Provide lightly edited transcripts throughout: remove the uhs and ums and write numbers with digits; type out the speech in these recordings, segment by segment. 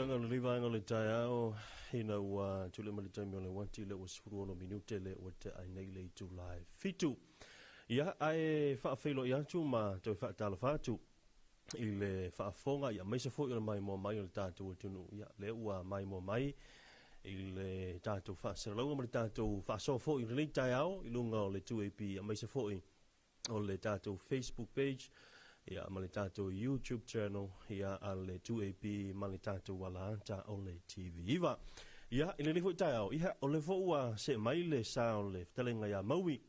amataga o lenei vaega o le taeao, ina ua tulai mai le taimi o le uati lea ua 16 minute lea ua tea ai nei le itula e 7. Ia, ae faafeiloai atu ma toe faatalofa atu i le faafofoga, ia aemaise foi o le maimoa mai o le tatou atunuu, ia, lea ua maimoa mai i le tatou faasalalauga ma le tatou faasoa foi i lenei taeao i luga o le 2AP, aemaise foi o le tatou Facebook page, ia, ma le tatou YouTube channel, ia, a le 2AP ma le tatou alaata o le TV9. Ia, i lenei foi taeao, ia, o lea foi ua see mai le sa o le fetalaiga ia Maui,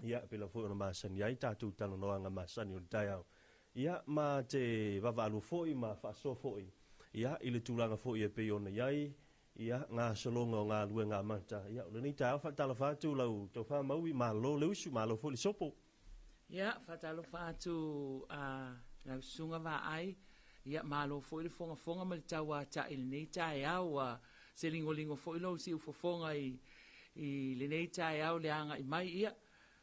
Ia, e pei lava foi ona masani ai tatou talanoaga masani o le taeao. Ia, ma te vaavaalua foi ma faasoa foi, ia, i le tulaga foi e pei ona i ai, ia, gasologa o galuega amata. Ia, o lenei taeao, faatalofa atu lau tofa Maui, malo le usu, malo foi le sopo. Ia, faatalofa atu a lau susuga Vaai, ia, malo foi le fogafoga ma le tauatai i lenei taeao, ua se ligoligo foi lou siufofoga i I lenei taeao le agai mai, ia,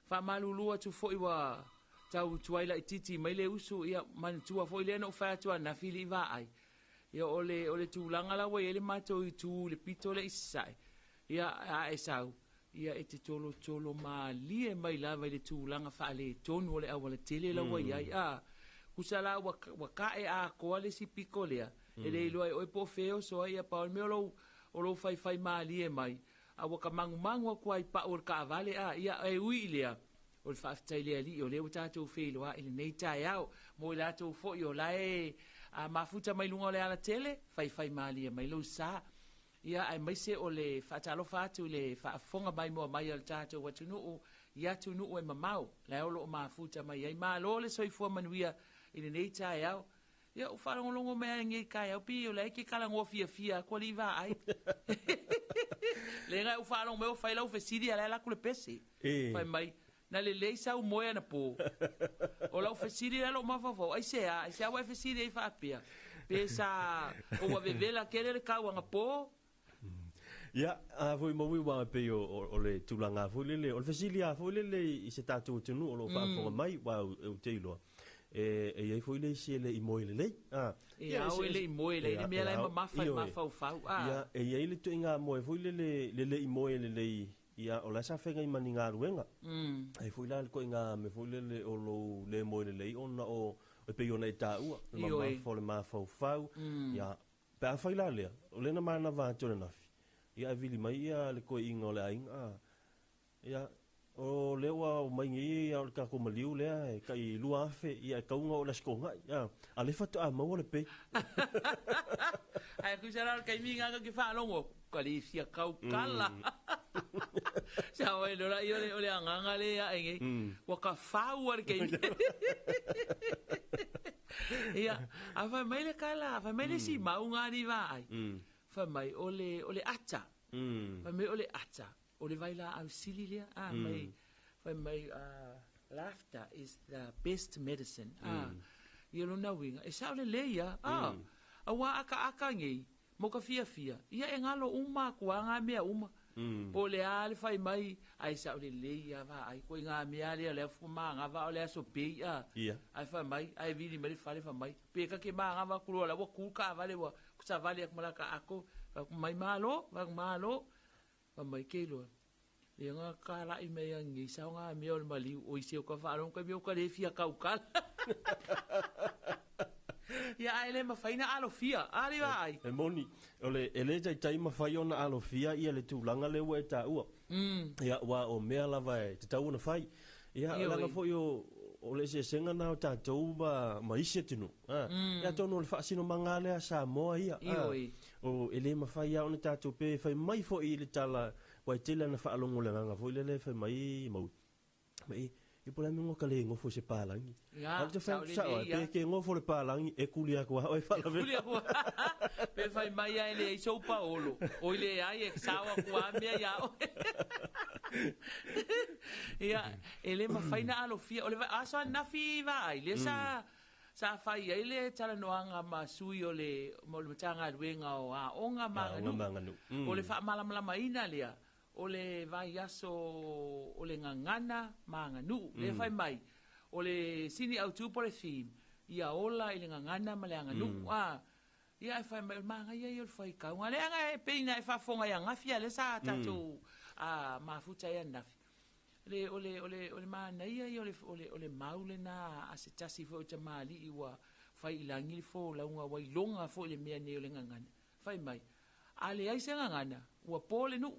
faamalulu atu foi ua tau tuai laitiiti mai le usu, ia, manatua foi lea na ou fai atu ananafi i le vaai, ia, o le, o le tulaga la ua i ai le matou itu i le pito lea i sasae, ia, a e sau, ia, e te tolotolo malie mai lava i le tulaga faaletonu o le aualatele la ua i ai, a, tusa la ua, ua ka'e atoa le isi pito lea, e le iloa e oe po o fea e oso ai, ia, pau le mea o lou, o lou faifai malie mai, A ua ka magumagu atu lava i pau o le taavale, a, ia, e ui i lea, o le faafetai i le Alii o lea ua tatou feiloai i lenei taeao. Mo i latou foi o la e mafuta mai luga o le alatele, faifaimalie mai lou sa. Ia, aemaise o le faatalofa atu i le faafofoga maimoa mai a le tatou atunuu i atunuu e mamao, la e o lo o mafuta mai ai. Malo le soifua manuia i lenei taeao. Ia, ua faalogologo mai lava i lenei taeao, pei o la e te talanoa fiafia atu alii vaai. Leaga ua faalogo mai ua fai lau fesili a o la e alu atu le pese. Fai mai, na lelei sau moe anapo. O lau fesili lea i lou mafaufau, aisea, aisea ua e fesili ai faapea? Pe sa ua vevela tele le tau anapo? Ia, a foi Maui aua e pei o le tulaga foi lele, o le fesili lava foi lele i se tatou atunuu o lo o faafofoga mai, aua ou te iloa, e i ai foi le isi e le i moe lelei. E ao e le i moe lelei, le mea la e mamafa i le mafaufau. Ia, e i ai le ituaiga moe foi lele, le le i moe lelei, ia, o la e sa feagai ma ni galuega. E i ai foi la le ituaiga mea foi lele o lou le moe lelei ona o, e pei ona e taua, le mamafa o le mafaufau, ia, Pe afai la lea, o lea na manava atu ananafi, ia ae vili mai ia le toeaina o le aiga, ia, o lea ua omai nei ia o le tatou maliu lea e tai 2000, ia e tatau ona oo i le Aso Toonai, a, a o lea faatoa maua le pay. Ae tusa la o le taimi lena ou te faalogo atu, ka le fia tautala. Sao ai loa lea o le agaga lea e ae nei, ua ka fau lava le taimi. Ia, a fai mai le tala, fai mai le isi mau na alii vaai, fai mai o le, o le ata, fai mai o le ata, o le vailaau sili lea, a, mai, fai mai, laughter is the best medicine, a, ia lona uiga, e sao lelei lava, a, aua a ta ata nei, Mo ka fiafia, ia e galo uma atu a nga mea uma. Po o le a le fai mai, ae sao lelei a vaai koe nga mea lea o le afu manava o le aso pei a. Ae fai mai, ae vili mai le fale fai mai, pe ta te manava atu loa la ua tu le taavale ua savali atu ma la ta ato, fai atu mai malo, fai atu malo. Fai mai ke iloa, lea na talai mai ai nei sao nga mea o le maliu o i se o ka faalogo ka mea o ka le fia tautala. Ia ae le mafai na alofia, a le vaai. E moni, o le, e le taitai mafai ona alofia ia le tulaga lea ua e taua. Ia, aua o mea lava e tatau ona fai. Ia, leaga foi o, o le eseesega na o tatou ma, ma isi atunuu. A, ia atonu o le faasinomaga lava lea a Samoa ia. A, o, e le mafai lava ona tatou pe fai mai foi i le tala, aua e tele lava ina faalogo i le agaga foi lele fai mai Maui, mai, ia po o le a le mea ua ta le nofo i se palagi. Ia, Ae ou te fai sao atu sao lelei ai, pe ia. ke nofo i le palagi, e kuli atu lava oe E kuli faalavelave. atu pe fai mai lava e leai sou paolo, oi leai e sao atu lava mea ia oe. Ia, e le mafai ona alofia, o le aso ananafi vaai, lea sa sa fai ai le talanoaga ma sui o le o le Matagaluega o Aoga ma Aoga ma Aganuu. Aganuu. O le faamalamalamaina lea o le vaiaso o le Gagana ma Aganuu. Lea fai mai, o le sini autu po o le theme, ia ola i le gagana ma le aganuu. A, Ia ae fai mai o le manaia ia o le faitauga. Leaga e pei na e faafofoga i angafi a lea sa tatou mafuta ai ananafi. Le, o le, o le, o le manaia ia o le, o le, o le mau lena a se tasi foi o tamalii ua fai i lagi le folauga ua iloga foi le mea nei o le gagana. Fai mai, a leai se gagana, ua po le nuu.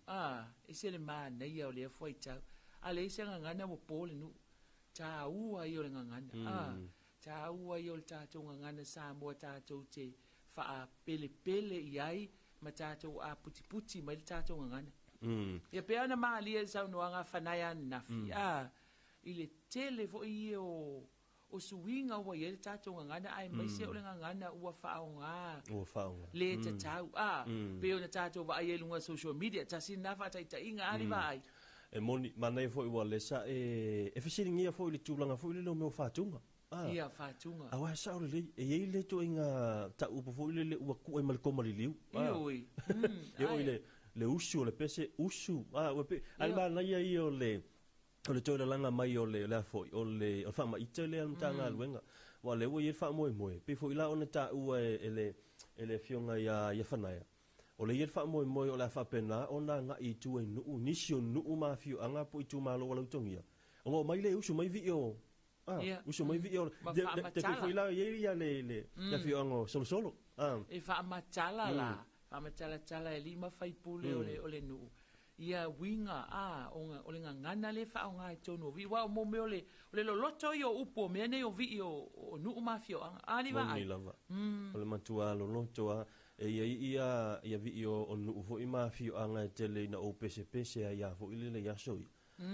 A, ese le manaia o lea fuaitau. A leai se gagana ua po le nuu. Taua ia o le gagana. A, taua ia o le tatou gagana Samoa tatou te faapelepele i ai ma tatou aputiputi mai le tatou gagana. Ia pei ona malie i le saunoaga a Fanae ananafi, a, i le tele foi ia o, o suiga ua i ai le tatou gagana aemaise o le gagana ua faaaoga Ua faaaoga. le tatau. A, pei ona tatou vaai ai i luga o social media, tasi lena faataitaiga, a le vaai. E moni, manaia foi ua lea sa e, e fesiligia foi i le tulaga foi lele o mea o fatuga. A. Ia, fatuga. Aua e sao lelei, e i ai le ituaiga tau upu foi lele ua ku'e ma le koma liliu. A. Ioe. E oo i le, le usu o le pese, usu. A, ua pei, a le manaia ia o le, o le toe lalaga mai o le, o le a foi, o le, o le faamaite lea a le Matagaluega. Aua o lea ua i ai le faamoemoe, pei foi la ona taua e, e le, e le Afioga ia, ia Fanaea, o lea e i ai le faamoemoe o le a faapena ona agai i tua i nuu, nisi o nuu ma afioaga po o itumalo ua lautogia, ona omai lea e usu mai vii o, a, usu mai vii o, Ma te, te, te pei faamatala. foi la e i ai ia le, le, le afioaga o Solosolo. A. E faamatala la, faamatalatala e alii ma faipule o le, o le nuu, ia uiga, a, o, o le gagana lea e faaaoga i totonu o vii. Aua o mo mea o le, o le loloto ia o upu o mea nei o vii o, o nuu ma afioaga. A, alii Moni vaai. lava. O le matua loloto lava. E i ai ia, ia vii o, o nuu foi ma afioaga e tele ina ou pesepese ai lava foi lele i aso ia.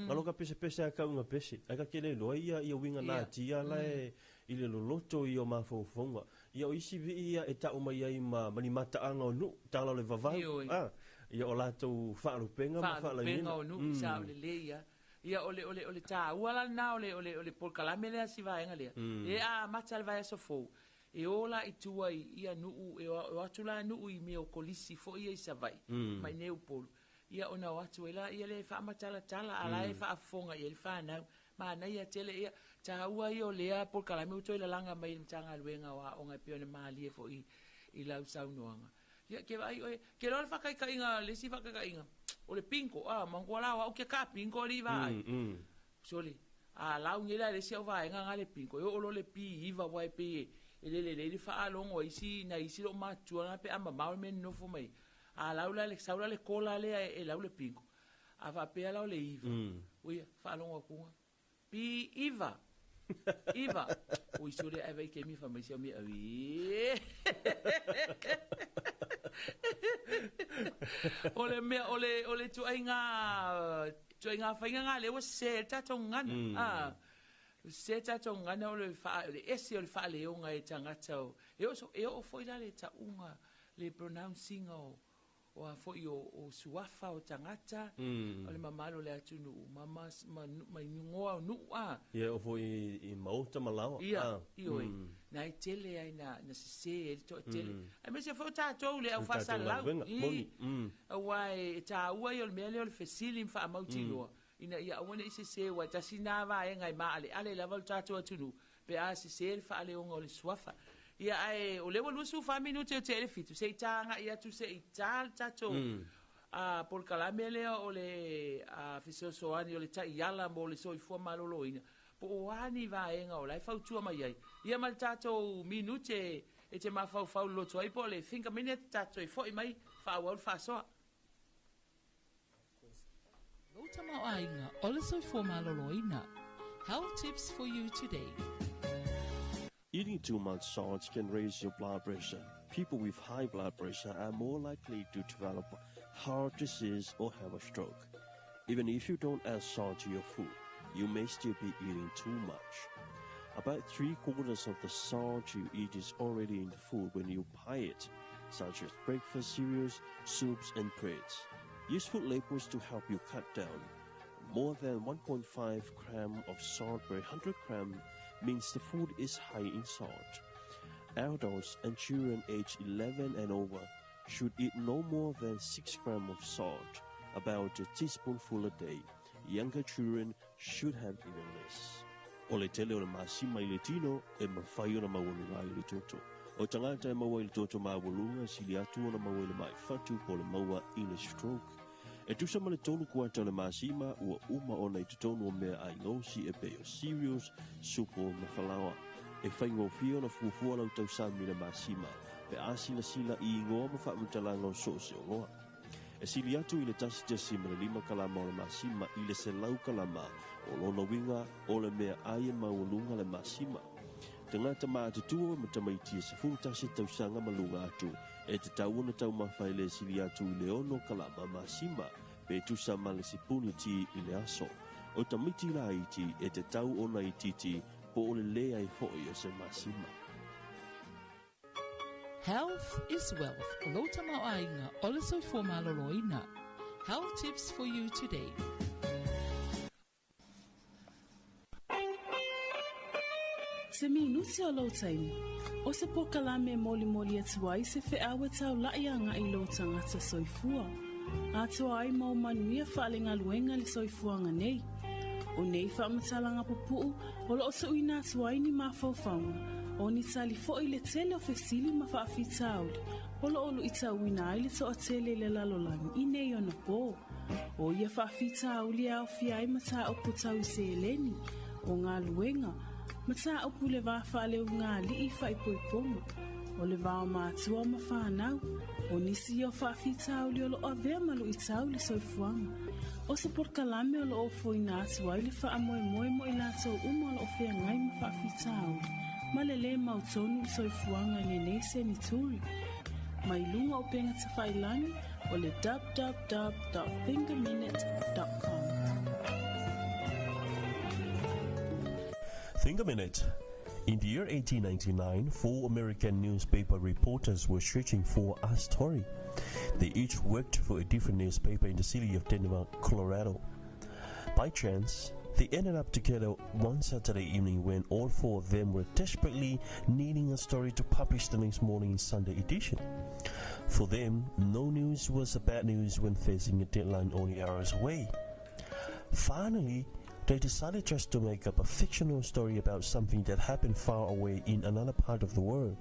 Malo ka pesepese a kau ina pese, ae ka kele loa ia, ia uiga natia la e i le loloto ia o mafaufauga. Ia o isi vii ia e tau mai ai ma, ma ni mataaga o nuu, tala o le vavau, Ioe. a, ia o latou faalupega ma Faalupega faalainiga. o nuu, sao lelei lava. Ia o le, o le, o le taua la lena o le, o le, o le polokalame lea a si vaega lea, e amata le vaiaso fou, e o la i tua i ia nuu, e o, e o atu la nuu i mea o kolisi foi ia i Savaii, ma i inei i Upolu. Ia ona o atu ai laia lea e faamatalatala, a la e faafofoga i ai le fanau. Manaia tele ia, taua ia o lea polokalame ua toe lalaga mai e le Matagaluega o Aoga e pei ona malie foi i lau saunoaga. Ia, ke vaai oe, ke loa le faataitaiga, le isi faataitaiga, o le bingo, a, manatua la o au ke ka bingo alii vaai. Sole, a laugi ai la e le isi au vaega na le bingo, e oo loa le P9 aua e pei e le lelei le faalogo a isi, nai isi loomatutua na pe a mamao le mea e nonofo mai ai. A lau la le, sau la le kola lea e lau le bingo. A faapea la o le iva, ui, faalogo atu ga, P9, iva. Ui, sole, ae vai kemi fai mai si au mea, auē. O le mea, o le, o le ituaiga, ituaiga faiga na lea ua sese ai le tatou gagana. A, ua sese le tatou gagana o le faa, o le ese o le faaleoga e tagata o, e oo, e oo foi la le tauga, le pronounce ina o, o a foi o, o suafa o tagata, o le mamalu o le atunuu, ma, ma, ma, ma igoa o nuu, a. Ia, e oo foi i maota ma laoa. Ia, ioe. Na e tele ai na, na sese ai le toatele. Aemaise foi o tatou le au faasalalau. Moni. Aua e taua ia o le mea lea o le fesili ma faamautinoa, ina ia aua ne i sese, aua e tasi lena vaega e maaleale lava lo tatou atunuu, pe a sese le faaleoga o le suafa. Ia, ae o lea ua 24 minute o tea i le 7, se i tagai atu se i ta le tatou polokalame lea o le fesoasoani o le taiala mo le soifua maloloina, po o a ni vaega o la e fautua mai ai. Ia ma le tatou minute e te mafaufau loloto ai po o le think a minute tatou e foi mai faaauau le faasoa. Lou tamaoaiga o le soifua maloloina. Health tips for you today. Eating too much salt can raise your blood pressure. People with high blood pressure are more likely to develop heart disease or have a stroke. Even if you don't add salt to your food, you may still be eating too much. About 3/4 of the salt you eat is already in the food when you buy it, such as breakfast cereals, soups, and breads. Use food labels to help you cut down. More than 1.5 gram of salt per 100 gram means the food is high in salt. Adults and children aged 11 and over should eat no more than 6 grams of salt, about a teaspoonful a day. Younger children should have even less. O le tele o le masima i le tino e mafai ona maualuga ai le toto. O tagata e maua i le toto maualuga e sili atu ona maua i le mai fatu po o le maua i le stroke. E tusa ma le 3 kuata o le masima ua uma ona i totonu o meaai gaosi e pei o cereals, supo ma falaoa. E faigofie ona fuafua lau tausami i le masima pe a silasila i igoa ma faamatalaga o so o se oloa. E sili atu i le 1.5 kalama o le masima i le 100 kalama o lona uiga o le meaai e maualuga le masima. Tagata matutua ma tamaiti e 11 tausaga ma luga atu e tatau ona taumafa e le sili atu i le 6 kalama masima pe tusa ma le sipuni ti i le aso. O tamaiti laiti e tatau ona itiiti po o le leai foi o se masima. Health is wealth. O lou tamaoaiga o le soifua maloloina. Health tips for you today. Se minute o lou taimi, o se polokalame e molimoli atu ai se feau e taula'i agai i lou tagata soifua, atoa ai ma o manuia faalegaluega le soifuaga nei. O nei faamatalaga pupu'u o loo tuuina atu ai ni mafaufauga, o ni tali foi i le tele o fesili ma faafitauli o loo luitauina ai le toatele i le lalolagi i nei ona pō. O ia faafitauli e aofia ai mataupu tau i seleni, o galuega, mataupu i le va faaleugālii faaipoipoga, o le va o matua ma fanau, o nisi ia o faafitauli o loo avea ma luitau i le soifuaga. O se polokalame o loo ofoina atu ai le faamoemoe mo i latou uma o loo feagai ma faafitauli ma le lē mautonu i le soifuaga i lenei senituri. Mai luga o upega tafailagi o le www.thinkaminute.com. Think a minute. In the year 1899, 4 American newspaper reporters were searching for a story. They each worked for a different newspaper in the city of Denver, Colorado. By chance, they ended up together one Saturday evening when all 4 of them were desperately needing a story to publish the next morning in Sunday edition. For them, no news was a bad news when facing a deadline only hours away. Finally, they decided just to make up a fictional story about something that happened far away in another part of the world,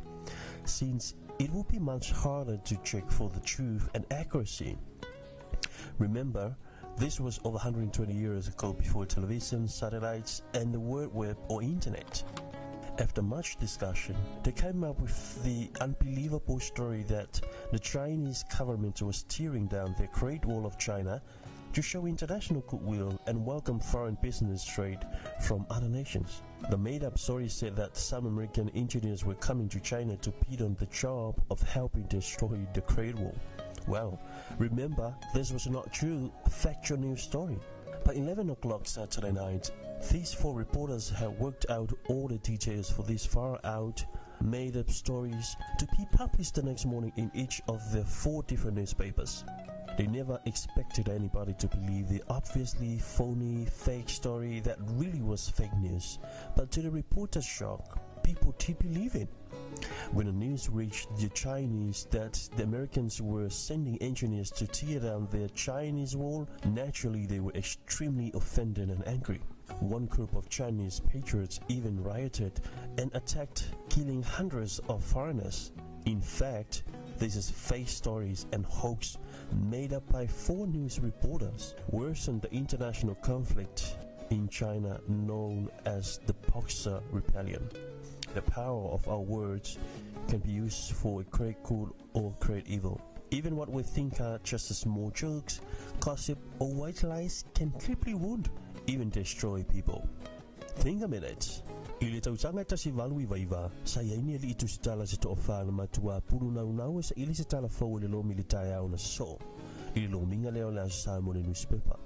since it would be much harder to check for the truth and accuracy. Remember, this was over 120 years ago, before television, satellites, and the World Web or Internet. After much discussion, they came up with the unbelievable story that the Chinese government was tearing down the Great Wall of China to show international goodwill and welcome foreign business trade from other nations. The made-up story said that some American engineers were coming to China to bid on the job of helping destroy the Great Wall. Well, remember, this was not true, factual news story. By 11 o'clock Saturday night, these 4 reporters had worked out all the details for these far-out, made-up stories to be published the next morning in each of their 4 different newspapers. They never expected anybody to believe the obviously phony, fake story that really was fake news. But to the reporter's shock, people did believe it. When the news reached the Chinese that the Americans were sending engineers to tear down their Chinese wall, naturally they were extremely offended and angry. One group of Chinese patriots even rioted and attacked, killing hundreds of foreigners. In fact, this is fake stories and hoax made up by 4 news reporters worsened the international conflict in China known as the Boxer Rebellion. The power of our words can be used for great good or great evil. Even what we think are just small jokes, gossip, or white lies can deeply wound, even destroy people. Think a minute. I le tausaga e 1899, sa iai ni alii tusitala se toafā na matua pulu naunau e saili se tala fou e le lomi le taeao na sosoo. I le lomiga lea o le Aso Sa mo le newspaper.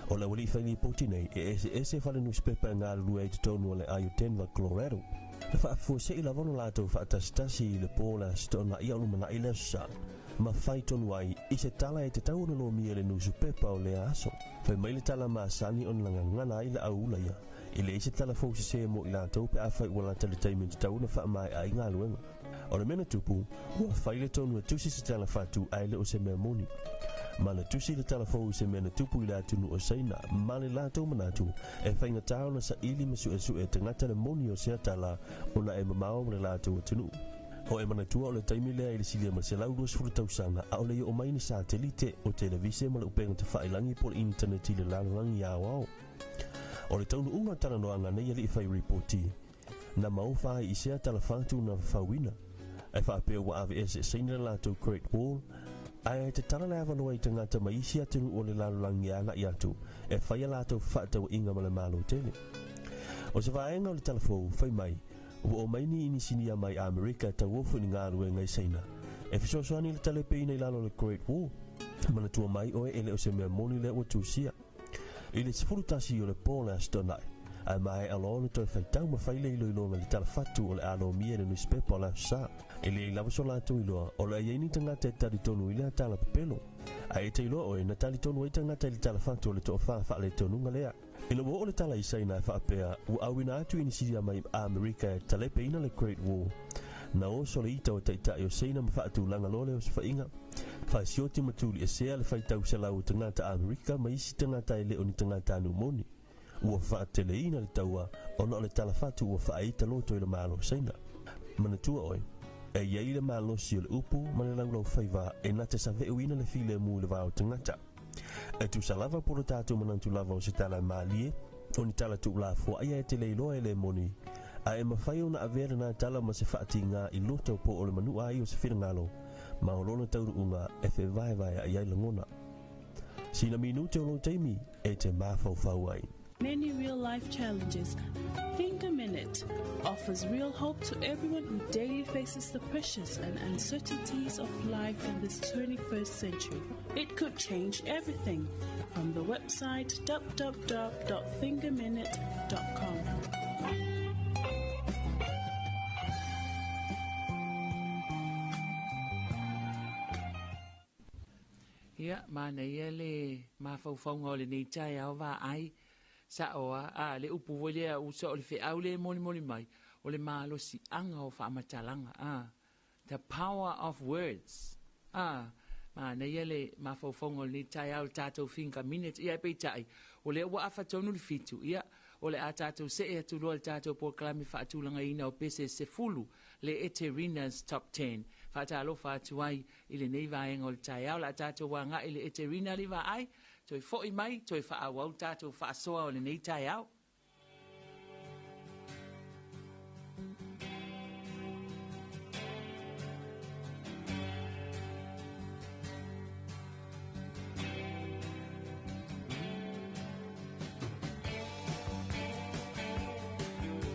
O le aualii failipoti nei e eseese fale newspaper e galulue ai totonu o le ai o Denver, Colorado. Na faafuasei lava ona latou faatasitasi i le pō le aso toonai a o lumanai le aso sa. Ma fai tonu ai i se tala e tatau ona lomia i le nusupepa o lea aso. Fai mai le tala masani ona lagagana ai le aula ia. E leai se tala fou sesē mo i latou pe afai ua lata le taimi e tatau ona faamaea ai galuega. O le mea na tupu, ua fai le tonu e tusi se tala faatu ae le o se mea moni. Ma na tusi le tala fou i se mea na tupu i le atunuu o Saina ma le latou manatu e faigata ona saili ma suesue tagata le moni o sea tala ona e mamao ma le latou atunuu. O e manatua o le taimi lea i le silia ma le 120 tausaga ʻaʻole i oo mai ni satelite o televise ma le upega tafailagi po o le initaneti i le lalolagi aoao. O le taunuuga o talanoaga a nei alii fai ripoti, na maofa ai i sea talafatu na fafauina, ae faapea ua aveese e Saina le latou Great Wall, ae tatala le avanoa i tagata mai isi atunuu o le lalolagi e agai atu e fai a latou fefaatauaiga ma le Malo tele. O se vaega o le tala fou, fai mai, ua omai ni inisinia mai Amerika e tauofo i ni galuega i Saina e fesoasoani i le talepeina i lalo o le Great Wall. Manatua mai oe e le o se mea moni lea ua tusia. I le 11 o le po o le Aso Toonai, ae maea loa ona toe faitau ma fai le iloiloga i le talafatu o le a lomia i le nusipepa o le Aso Sa. E leai lava so latou iloa o le a i ai ni tagata e talitonu i lea tala pepelo. Ae e te iloa oe na talitonu ai tagata i le talafatu o le toafa faaletonuga lea. Ina ua oo le tala i Saina e faapea ua auina atu inisinia mai Amerika e talepeina le Great Wall, na oso le ita o taitai o Saina ma faatulaga loa le osofaiga. Faasioti ma tuliesea le faitau selau o tagata Amerika ma isi tagata e le o ni tagata-nuu moni. Ua faateleina le taua ona o le talafatu ua faaita loto i le Malo o Saina. Manatua oe, e i ai le malosi o le upu ma le laulaufaiva e na te saveuina le filemu i le va o tagata. E tusa lava po o le tatou manatu lava o se tala e malie, o ni tala tuulafoai ae te le iloa e le moni, a e mafai ona avea lena tala ma se faatigā i loto po o le manua ai o se finagalo ma o lona taunuuga e fevaevaeaʻi ai lagona. Sina minute o lou taimi e te mafaufau ai. Many real life challenges. Think a Minute offers real hope to everyone who daily faces the pressures and uncertainties of life in this 21st century. It could change everything. From the website www.thinkaminute.com. Ia, manaia le mafaufauga o lenei taeao vaai, sao a, a, le upu foi lea uso o le feau le molimoli mai, o le malosiaga o faamatalaga, a, the power of words, a, manaia le mafaufauga o lenei taeao le tatou Think a Minute, ia, peitai, o lea ua afa tonu le 7, ia, o le a tatou see atu loa i le tatou polokalame faatulagaina o pese 10, le Eterina's Top 10. Faatalofa atu ai i lenei vaega o le taeao, o le a tatou agai i le Eterina alii vaai, toe foi mai, toe faaauau le tatou faasoa o lenei taeao.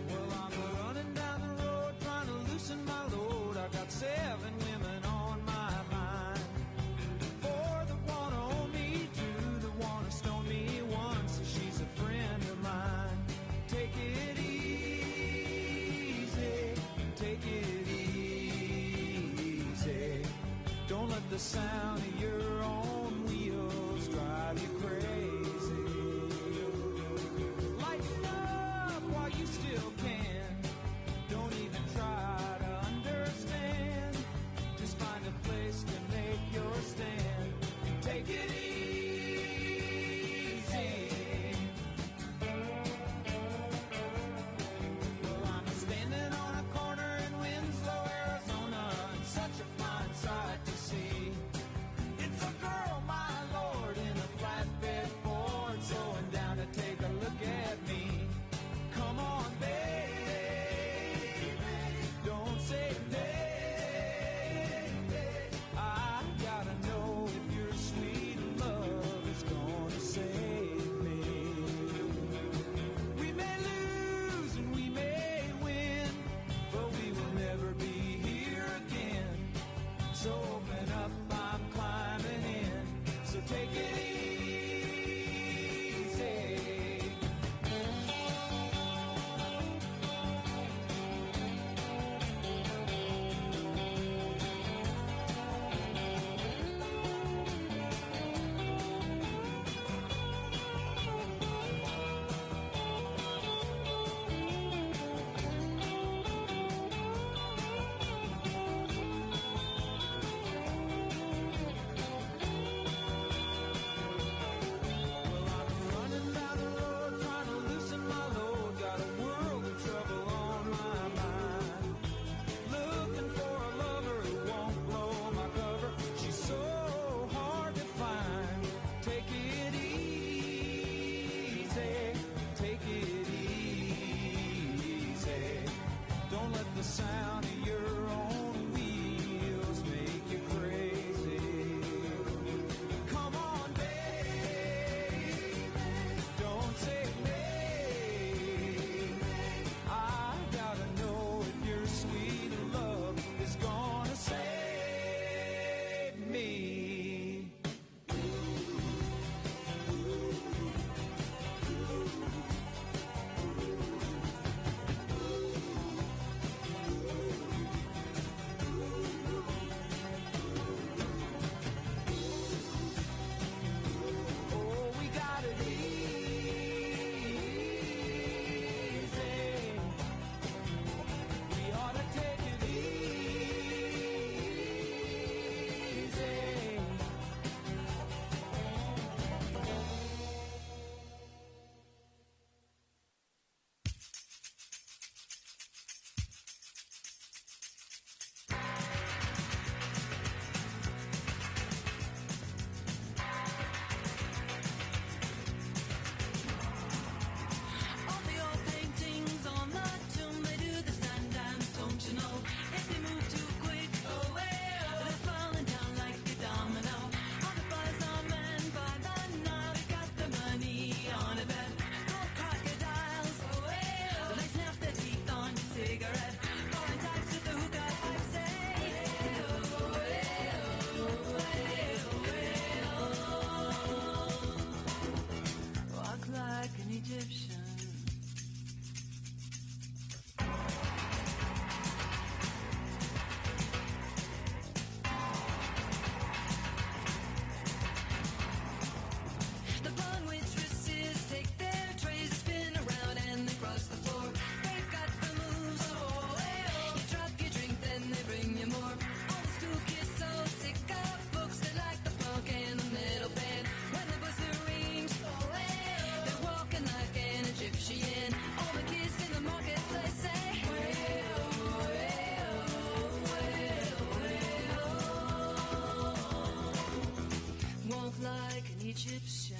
Well, I'm running down the road trying to loosen my load. I got 7 women on my mind. 4 that want to own me, 2 that want to stone me, 1 says she's a friend of mine. Take it easy, take it easy. Don't let the sound of your own wheels drive you crazy. Lighten up while you still can. Don't even try to understand. Just find a place to make your stand and take it easy. Well, I'm standing on a corner in Winslow, Arizona, and such a fine sight to see. Egyptian.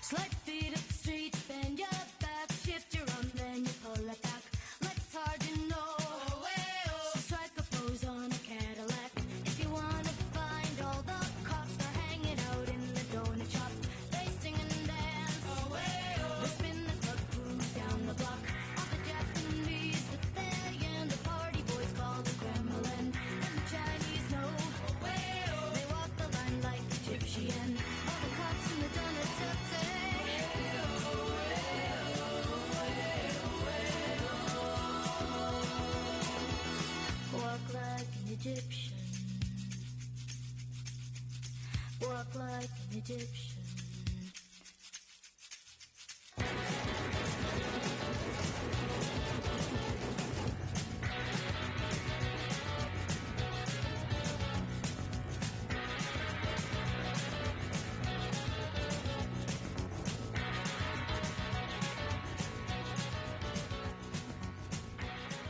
Slide feet up the street, bend your back, shift your arm, then you pull it back. Like it's hard to know. So strike a pose on a Cadillac. If you wanna find all the cops, they're hanging out in the donut shop. They sing and dance. They spin the club, cruise down the block. All the Japanese with their yen, the party boys call the Kremlin, and the Chinese know. They walk the line like Egyptian. All the cops in the donut shop say. Walk like an Egyptian. Walk like an Egyptian.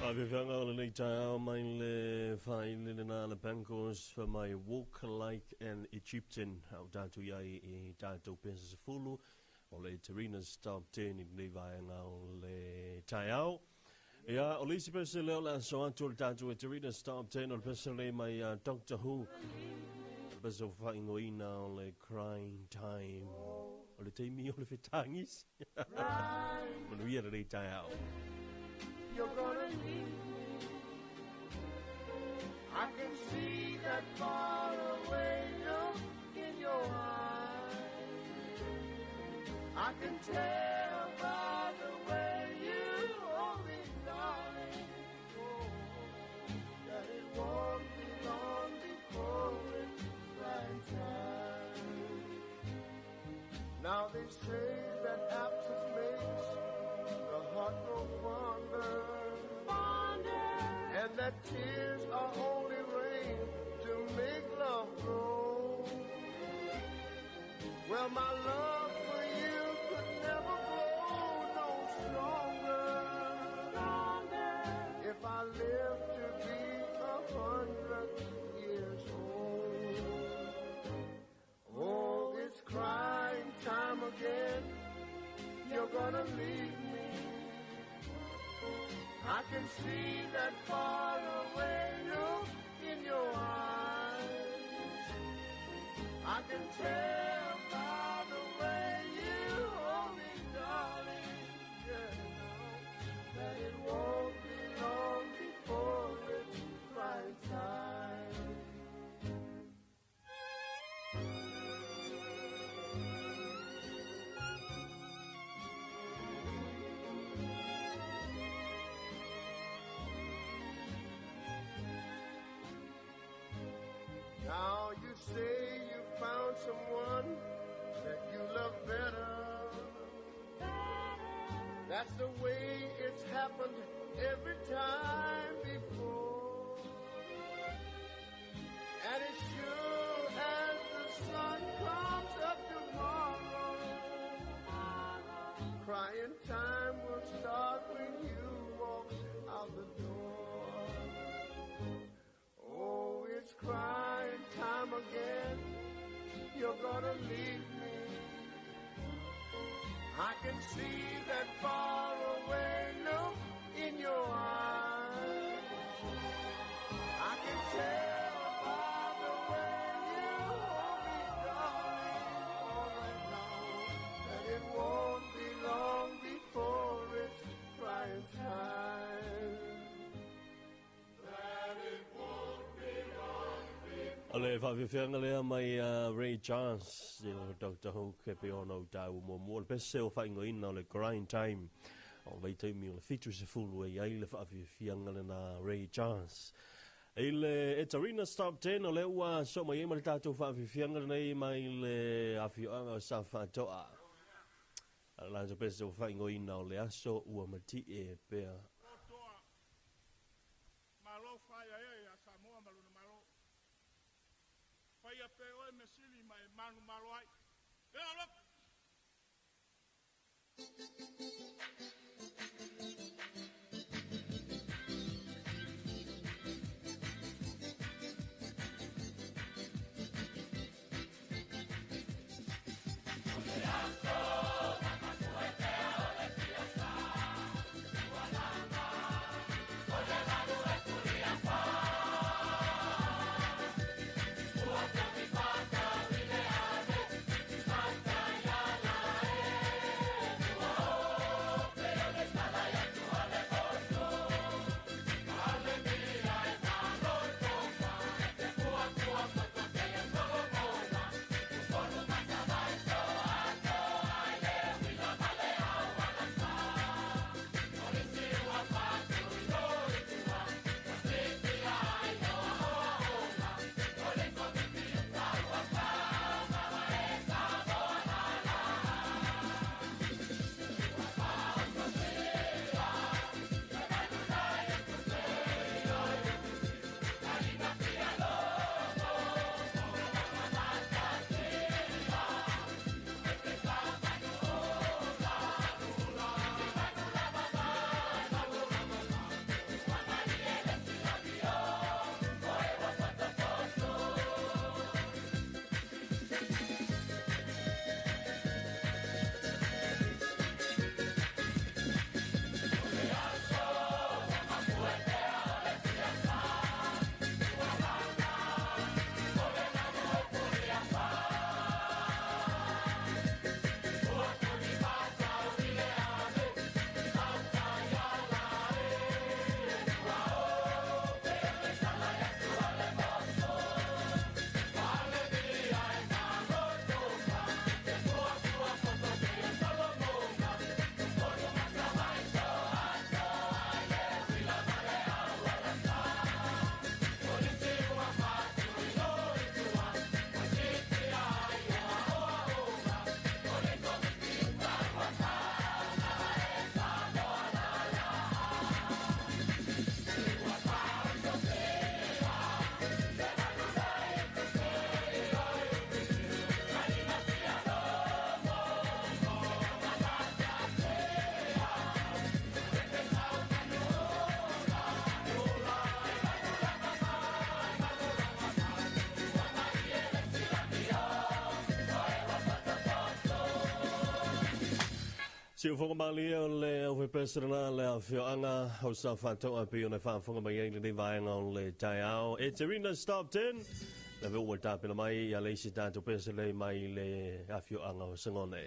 Aveveanga o lenei taeao mai le whaile le nā le Bangors for my Walk Like an Egyptian. Au tātou iai i tātou pesa sefulu o le Terina's Top 10 i lenei vaenga o le taeao. Ia, o le isi pese leo le aso atu o le tātou e Terina's Top 10 o le pese le mai Doctor Who. O le pese o whaingoina o le Crying Time. O le teimi o le whetangis. Manuia lenei taeao. You're gonna leave me. I can see that faraway look in your eyes. I can tell by the way you hold me, darling, oh, that it won't be long before it's right time. Now they say that absence makes the heart grow fonder, and that tears are only rain to make love grow. Well, my love for you could never grow no stronger, if I live to be 100 years old. Oh, it's crying time again. You're gonna leave me. I can see that faraway look in your eyes. I can tell by the way you hold me, darling, yeah, that it won't be long before it's crying time. Now you say you found someone that you love better. That's the way it's happened every time before. And as sure as the sun comes up tomorrow, crying time will start when you walk out the door. Oh, it's crying time again. You're gonna leave me. I can see that faraway look in your eyes. I can tell by the way you hold me, darling, all right now, that it won't be long before it's crying time. That it won't be long before. O le whaafewhianga lea mai Ray Charles, i le Dr. Who, ke pe ono tau mua mua. Le pese o whaingoina o le Grind Time. O vaitaimi o le 70 e ai le faafiafiaga lena Ray Charles. I le Etarina Stop 10 o le ua so mai ai ma le tatou faafiafiaga lenei mai le afioaga o Safaatoa. A latou pese ua faaigoaina o le aso ua mati'e pea. Malo faiaea ia Samoa ma lona Malo. Faia pe oe mesili ma e manumalo ai. Ea loku! Siufoga malie o le aufaipeserena le afioaga o Safaatoa pei ona faafofoga mai ai lenei vaega o le taeao. Eterina Stop 10, le ve ua tapena mai ia le isi tatou pese lei mai le afioaga o Sagone.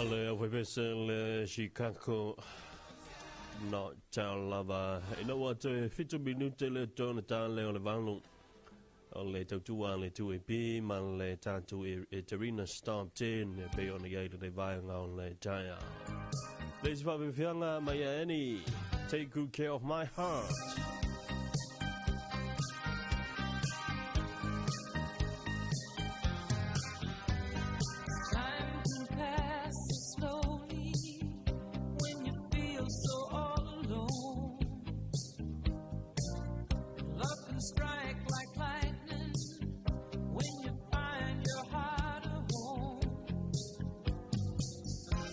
Le au faipese le Chicago no tau lava. Ina ua toe 7 minute le tona tā le o le 8 o le tautua le 2AP ma le tātou e Terina Stop 10 e pei ona iai le vaega o le taeao. Le isi faafeafeaga mai ia Annie, Take Good Care of My Heart. Time can pass so slowly when you feel so all alone. Love can strike like lightning when you find your heart a home.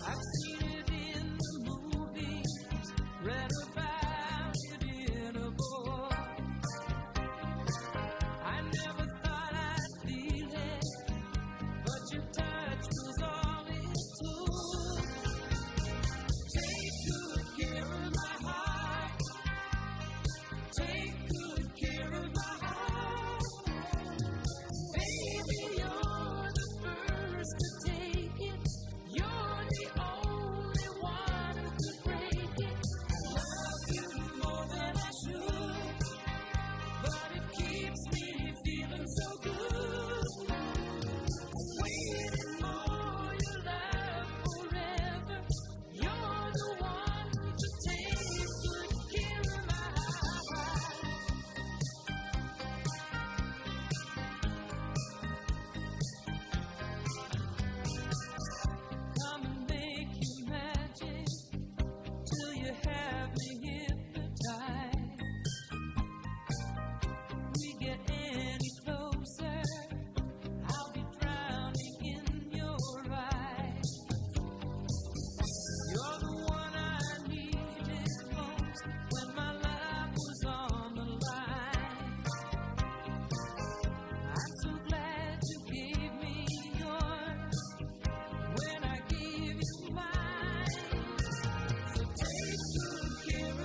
I've seen it in the movies, read about it in a book. I never thought I'd feel it, but your touch was all it took. Take good care of my heart. Take good care of my heart. Baby, you're the first to take it. You're the only one who could break it. Love you more than I should, but it keeps me feeling so good. Waiting for your love forever. You're the one to take good care of my heart. Come and make your magic till you have me hypnotized. If we get any closer, I'll be drowning in your eyes. You're the one I needed most when my life was on the line. I'm so glad you gave me yours when I gave you mine. So take good care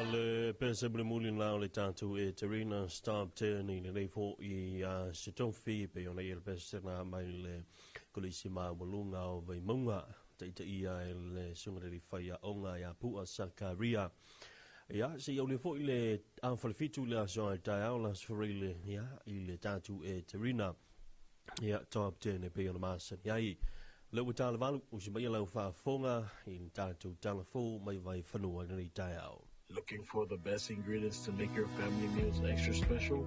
Le pese mulimuli la o le tatou e Terina Stop 10 i lenei fo'i se tofi pei ona i le pese na mai le Kolisi Maualuga o Vaimauga taitaia e le susuga i le faiaoga ia Pua Sakaria. Ia, se i aulia foi le afalefitu le aso ai taeao la sfarile ia i le tatou e Terina. Ia, top 10 e pei ona masani ai. Le ua talavalu, usi mai lau faafofoga i le tatou talafou mai Vaifanua i lenei taeao. Looking for the best ingredients to make your family meals extra special?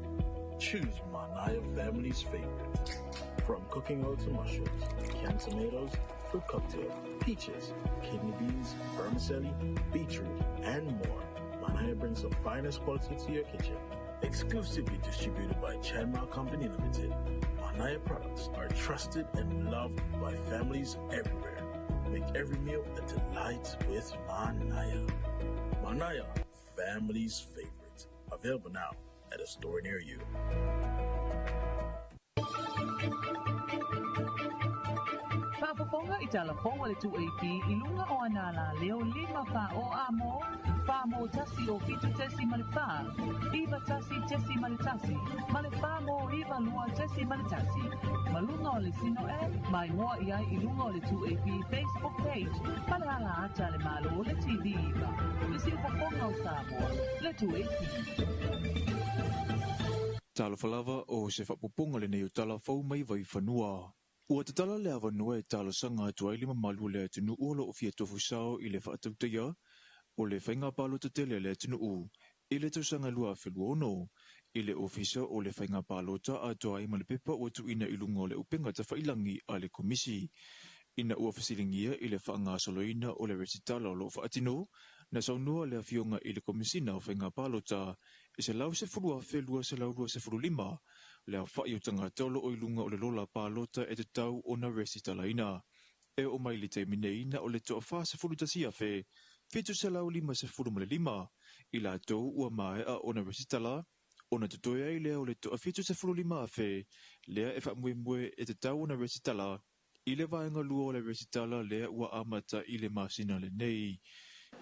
Choose Manaia Family's favorite. From cooking oil to mushrooms, canned tomatoes, fruit cocktail, peaches, kidney beans, vermicelli, beetroot, and more. Manaia brings the finest quality to your kitchen. Exclusively distributed by Chanma Company Limited, Manaia products are trusted and loved by families everywhere. Make every meal a delight with Manaia. Manaia, family's favorite. Available now at a store near you. Faafofoga i tala fou a le 2AP i luga o ana alaleo 5 4 o a mo, 4 mo 1 o 7.4, 9 1.1, ma le 4 mo 9 2.1. Ma luga o le Sino App, mai moa i ai i luga o le 2AP Facebook page, ma le ala ata le Malo le TV iva. Le siufofoga o Samoa, le 2AP. Talofa lava o se faapupuga lenei o tala fou mai Vaifanua. Ua tatala le avanoa e talosaga atu ai le mamalu o le atunuu o lo o fia tofusao i le faatautaia o le faiga palota tele a le atunuu i le tausaga 2026 i le Ofisa o le Faiga Palota atoa ai ma le pepa ua tuuina i luga o le upega tafailagi a le Komisi. Ina ua fesiligia i le faagasoloina o le resitala o lo o faatino, na saunoa le afioga i le Komisina o Faiga Palota e 110,225 le aofai o tagata o lo o i luga o le lola palota e tatau ona resitalaina. E oo mai i le taimi nei na o le toa 41,755 i latou ua maea ona resitala, ona totoe ai lea o le toa 75,000 lea e faamoemoe e tatau ona resitala i le vaega lua o le resitala lea ua amata i le masina lenei.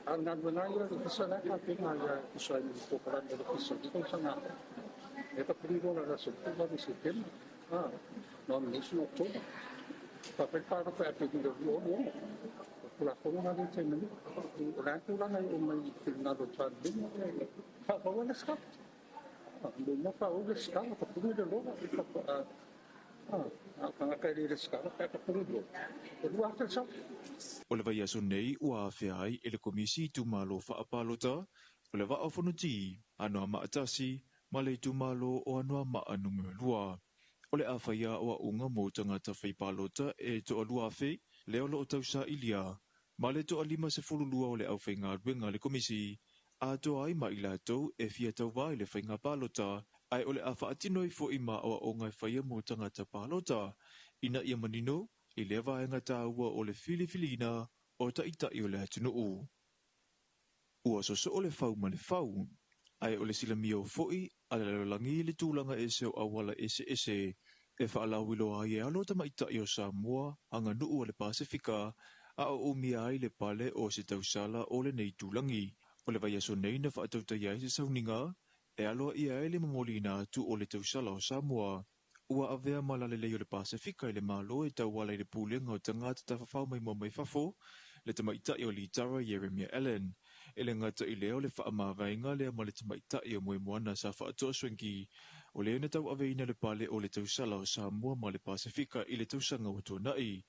A o le galuega ia a le Ofisa la e tapena ia e tusa ai ma le polokalame a le Ofisa i le tausaga e tapulilo la le aso 18 Setema, nomination October. Faafetai le palota e Aperila 2026. O le Tulafono la lea i taimi nei. O le a le tulaga e oo mai i le finagalo o le Palemene, faaauau ai le lesitala. Muamua faaauau le lesitala, tapuni le lola, faatoa a o tagata e le lesitala pe a tapuni le lola, e 2,000 le sao. O le vaiaso nei ua afea ai e le Komisi Itumalo Faapalota o le Vaa o Fonoti, Anoamaa 1 ma le itumalo o Anoamaa Nu.2. O le a faia aoaoga mo tagata fai palota e toa 2,000 lea o lo o tausailia ma le toa 52 o le aufaigaluega a le Komisi atoa ai ma i latou e fia tauva i le faiga palota, ae o le a faatino ai foi ma aoaoga e faia mo tagata palota ina ia manino i lea vaega taua o le filifiliina o taitai o le atunuu. Ua sosoo le fau ma le fau, ae o le silamia foi a le lalolagi i le tulaga ese o auala eseese e faalauiloa ai e alo tamaitai o Samoa aganuu a le Pasefika a o umia ai le pale o se tausala o lenei tulagi. O le vaiaso nei na faatautaia ai se sauniga e aloaia ai le momoliina atu o le tausala o Samoa ua avea ma lalelei o le Pasefika i le Malo e tauala i le Pulega o Tagata Tafafao Maimoa Mai Fafo, le tamaitai o Litara Ieremia Allan. E le gata i lea o le faamavaega lea ma le tamaitai o Moemoana sa faatoa Schwenke, o lea na tauaveina le pale o le tausala o Samoa ma le Pasefika i le tausaga ua tuanai.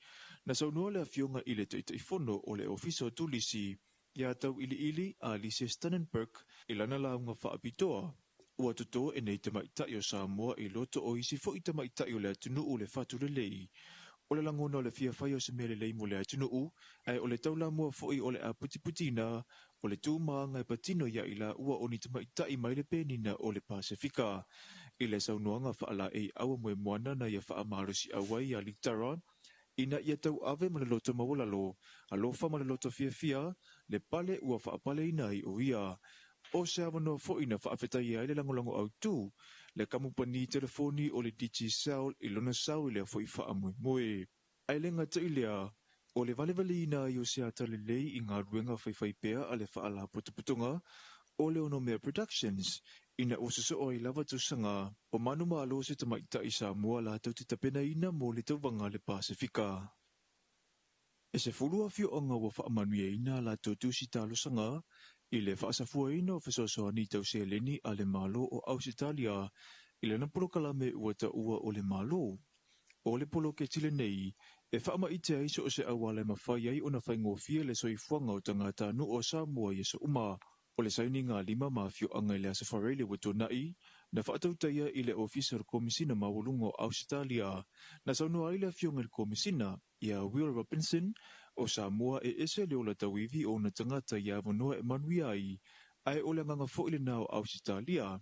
Na saunoa le afioga i le Taitaifono o le Ofisa o Turisi ia Tauiliili Alice Stunnenberg i lana lauga faapitoa, ua toto e nei tamaitai o Samoa i loto o isi foi tamaitai o le atunuu le fatu lelei. O le lagona o le fia fai o se mea lelei mo le atunuu, ae o le taulamua foi o le aputiputina o le tumaaga e patino ia i laua o ni tamaitai mai le penina o le Pasefika. I le saunoaga faalaei aua moemoana na ia faamalosiau ai ia Litara, ina ia tauave ma le loto maualalo, alofa ma le loto fiafia, le pale ua faapaleina ai o ia. O se avanoa foi na faafetaia ai le lagolago autu, le kamupani telefoni o le Digicel i lona sao i lea foi faamoemoe. Ae le gata i lea, o le valevaleina ai o se ata lelei i galuega faifaipea a le Faalapotopotoga o le Onomea Productions, ina ua sosoo ai lava tausaga o manumalo se tamaitai Samoa latou te tapenaina mo le tauvaga le Pasefika. E 10 afioaga ua faamanuiaina latou tusi talosaga i le faasafuaina o fesoasoani tau seleni a le Malo o Ausetalia i lana polokalame ua taua o le Malo. O le poloketi lenei e faamaite ai so o se auala e mafai ai ona faigofie le soifuaga o tagatanuu o Samoa i aso uma. O le sainiga lima ma afioaga i le Aso Faraile ua tuanai, na faatautaia i le Ofisa o le Komisina Maualuga o Ausetalia, na saunoa ai le afioga i le Komisina, ia Will Robinson, o Samoa e ese le ola tauivi o ona tagata ia avanoa e manuia ai, ae o le agaga foi lena o Ausetalia,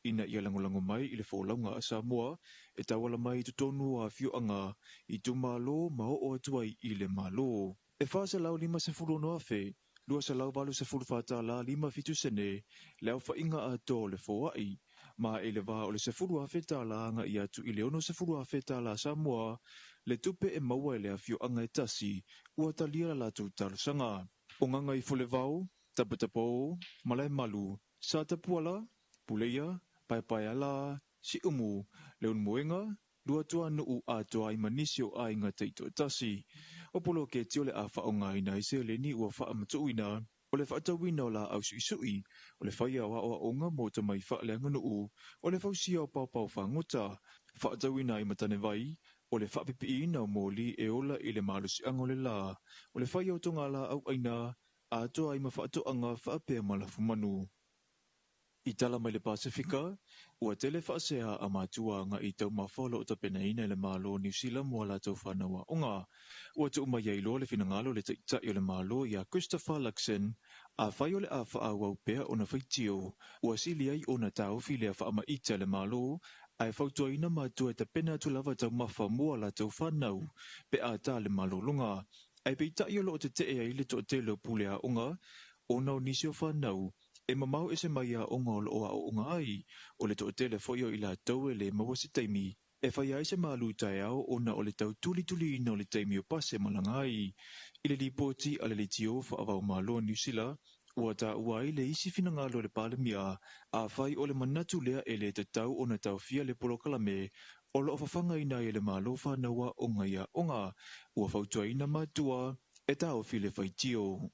ina ia lagolago mai i le folauga a Samoa e tauala mai i totonu o afioaga, itumalo ma oo atu ai i le Malo. E 456,000 $284 57 sene le aofaiga atoa o le foai, ma i le va o le $10,000 agai atu i le $60,000 Samoa le tupe e maua e le afioaga e tasi ua talia la latou talosaga. O Gagaifolevao, Tapatapao, Malaemalu, Satapuala, Puleia, Paepaeala, Siumu, Leulumoega, Luatuanuu atoa ai ma nisi o aiga taitoatasi. O poloketi o le a faaaogaina ai seleni ua faamatuuina, o le faatauina o laau suisui, o le faia o aoaoga mo tamai faaleaganuu, o le fausia o paopao fagota, faatauina ai matanevai, o le faapipiina o moli e ola i le malosiaga o le la, o le faia o togalaau aina, atoa ai ma faatoaga faapea ma lafumanu. I tala mai le Pasefika, ua tele faasea a matua agai i taumafa o lo o tapenaina e le Malo o Niu Sila mo a latou fanau aoga. Ua tuu mai ai loa le finagalo o le Taitai o le Malo ia Christopher Luxon, afai o le a faaauau pea ona faitio, ua sili ai ona taofi lea faamaite a le Malo, ae fautuaina matua e tapena atu lava taumafa mo a latou fanau pe a ta le malologa. Ae peitai o lo o tetee ai le toatele o pule aoga ona o nisi o fanau e mamao ese mai aoga o lo o aooga ai, o le toatele foi o i latou e le maua se taimi e faia ai se malu taeao ona o le tautulituliina o le taimi o pasi e malaga ai. I le lipoti a le leitio faava-o-Malo o Niu Sila, ua taua ai le isi finagalo o le Palemia, afai o le manatu lea e le tatau ona taofia le polokalame o lo o fafagaina ai e le Malo fanau aoga i aoga, ua fautuaina matua e taofi le faitio.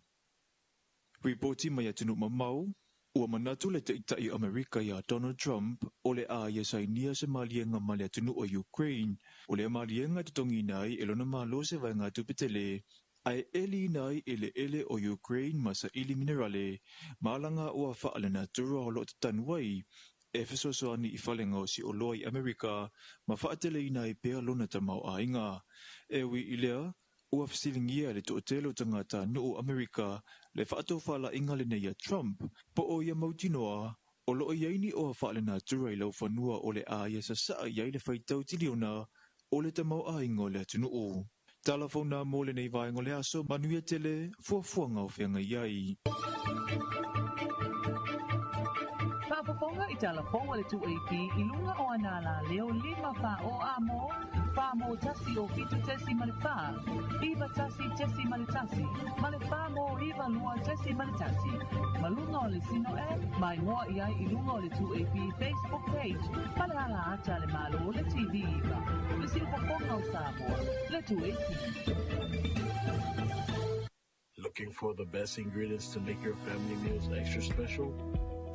Ripoti mai atunuu mamao, ua manatu le Taitai o Amerika ia Donald Trump o le a ia sainia se maliega ma le atunuu o Ukraine. O lea maliega e totogiina ai e lona Malo se vaegatupe tele, ae eliina ai eleele o Ukraine ma saili minerale ma alagaoa faalenatura o lo o tatanu ai e fesoasoani i fale gaosi oloa i Amerika ma faateleina ai pea lona tamaoaiga. E ui i lea, ua fesiligia e le toatele o tagatanuu o Amerika le faatofalaiga lenei a Trump, po o ia mautinoa o lo o i ai ni oa faalenatura i laufanua o le a ia sasaa i ai le faitau tiliona o le tamaoaiga o le atunuu. Tala fauna mo lenei vaega o le aso, manuia tele, fuafuaga o feagai ai. Faafofoga i tala fou a le 2AP i luga o ana alaleo 5 4 o a mo, 4 mo 1 o 7.4, 9 1.1, ma le 4 mo 9 2.1. Ma luga o le Sino App, ma igoa i ai i luga o le 2AP Facebook page, ma le ala ata a le Malo le TV iva. Le siufofoga o Samoa, le 2AP. Looking for the best ingredients to make your family meals extra special?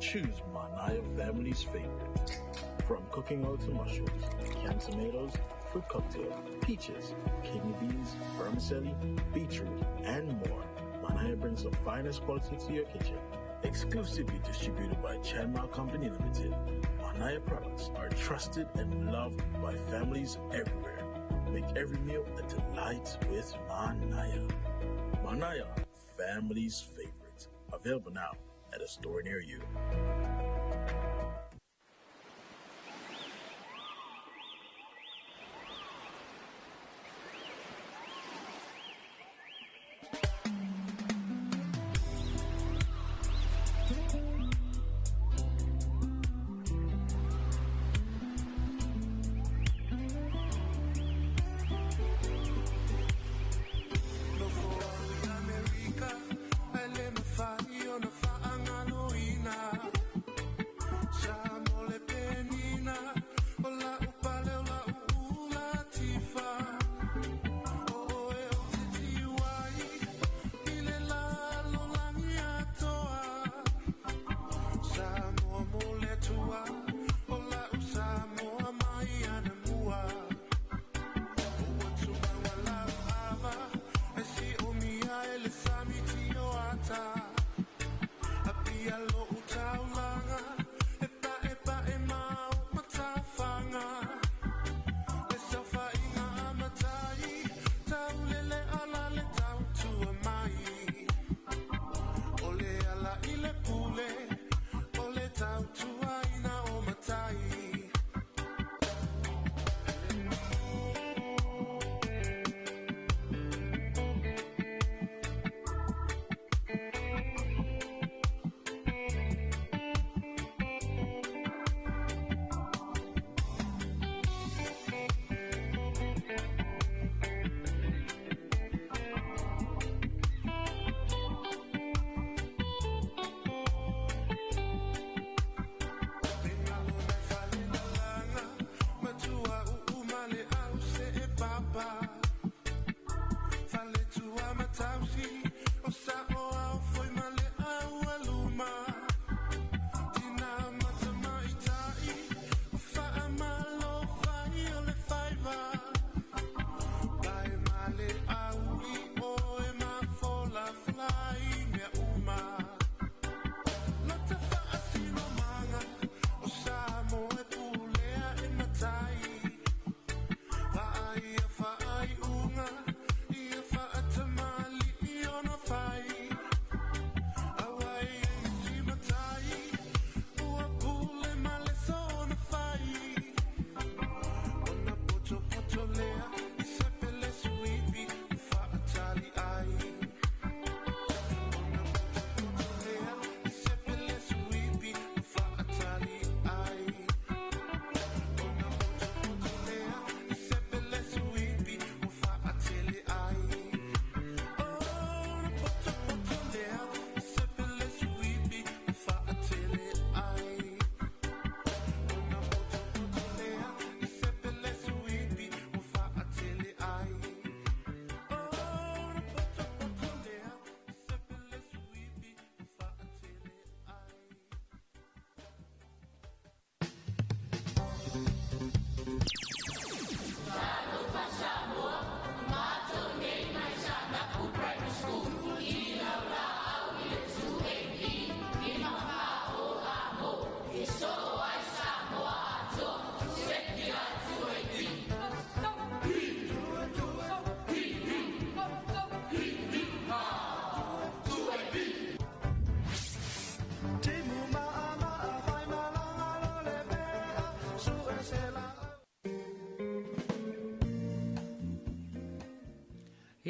Choose Manaya Family's favorite. From cooking oil to mushrooms, canned tomatoes, fruit cocktail, peaches, kidney beans, vermicelli, beetroot, and more. Manaya brings the finest quality to your kitchen. Exclusively distributed by Chanma Company Limited, Manaya products are trusted and loved by families everywhere. Make every meal a delight with Manaya. Manaya, family's favorite. Available now at a store near you. Nofo au i Amerika, ae le mafai ona faagaloina.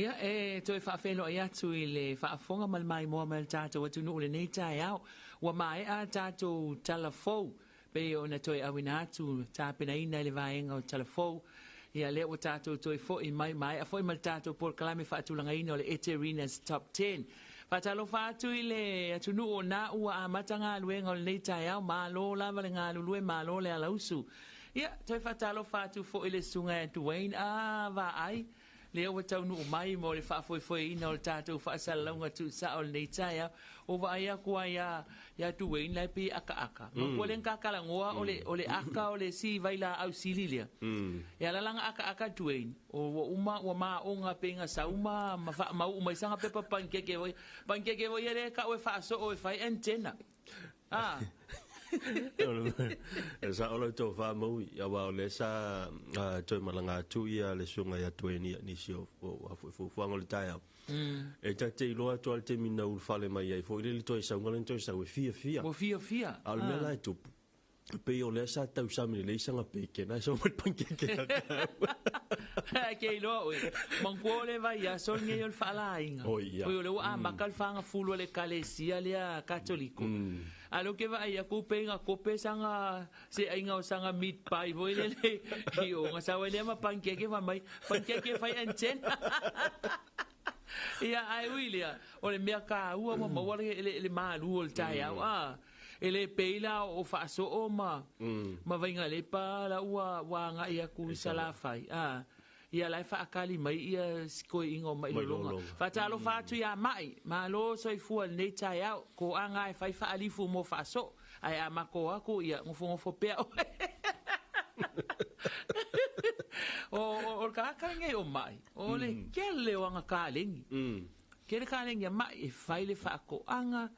Ia, e toe faafeiloai atu i le faafofoga ma le maimoa mai le tatou atunuu lenei taeao. Ua maea tatou tala fou, pei ona toe auina atu tapenaina i le vaega o tala fou. Ia, lea ua tatou toe foi mai, maea foi ma le tatou polokalame faatulagaina o le Eterina's Top 10. Faatalofa atu i le atunuu o na ua amata galuega o lenei taeao, malo lava le galulue, malo le alausu. Ia, toe faatalofa atu foi i le susuga ia Dwayne, a vaai, lea ua taunuu mai mo le faafoefoeina o le tatou faasalalauga tuusao o lenei taeao. Ua vaai atu ai ia Dwayne la e pei e akaaka. Matua le kakalagoa o le aka o le si vai la au sili lea. E ala langa akaaka Dwayne. O ua uma ua maonga pe nga sauma ma fa mau mai sanga pepa pankeke voi. Pankeke voi le ka o faaso o fai antenna. Ah. E sa olo tō wha maui, ia wā o le sa toi malanga atu ia le sunga ia Dwayne ia nisi o fuafuaga o le taeao. E tate iloa atu ale taimi na ulufale mai ai foi le toe sauga le toe sau e fiafia. Ua fiafia. A o le mea la e tupu, pei o lea sa tausami lelei sanga pekena e sau mai le pankeke a kau. Ke iloa oe, manatua o le vaiaso lenei o le faalāiga. Oi ia. Oi o le ua amaka le fagafulu a le ekalesia lea katoliko. A lea ou te vaai atu pe ga kope saga seaiga o saga meat pie foi lele i o ga sau ai lea ma pankeke fai mai pankeke e fai antenna. Ia ae ui lea o le mea taua ua maua le malu o le taeao a e le pei la o faasoo ma ma Vaigalepa la ua ua agai atu i Salafai a ia la e faakali mai ia sikoiiga o mailologa. Faatalofa atu iā mai, malo soifua i lenei taeao, koaga e fai faalifu mo faasoo, ae a mako atu ia nofonofo pea oe. O le tagata lenei o mai, o le kele o aga kalegi. Kele kalegi a mai e fai le faatoaga,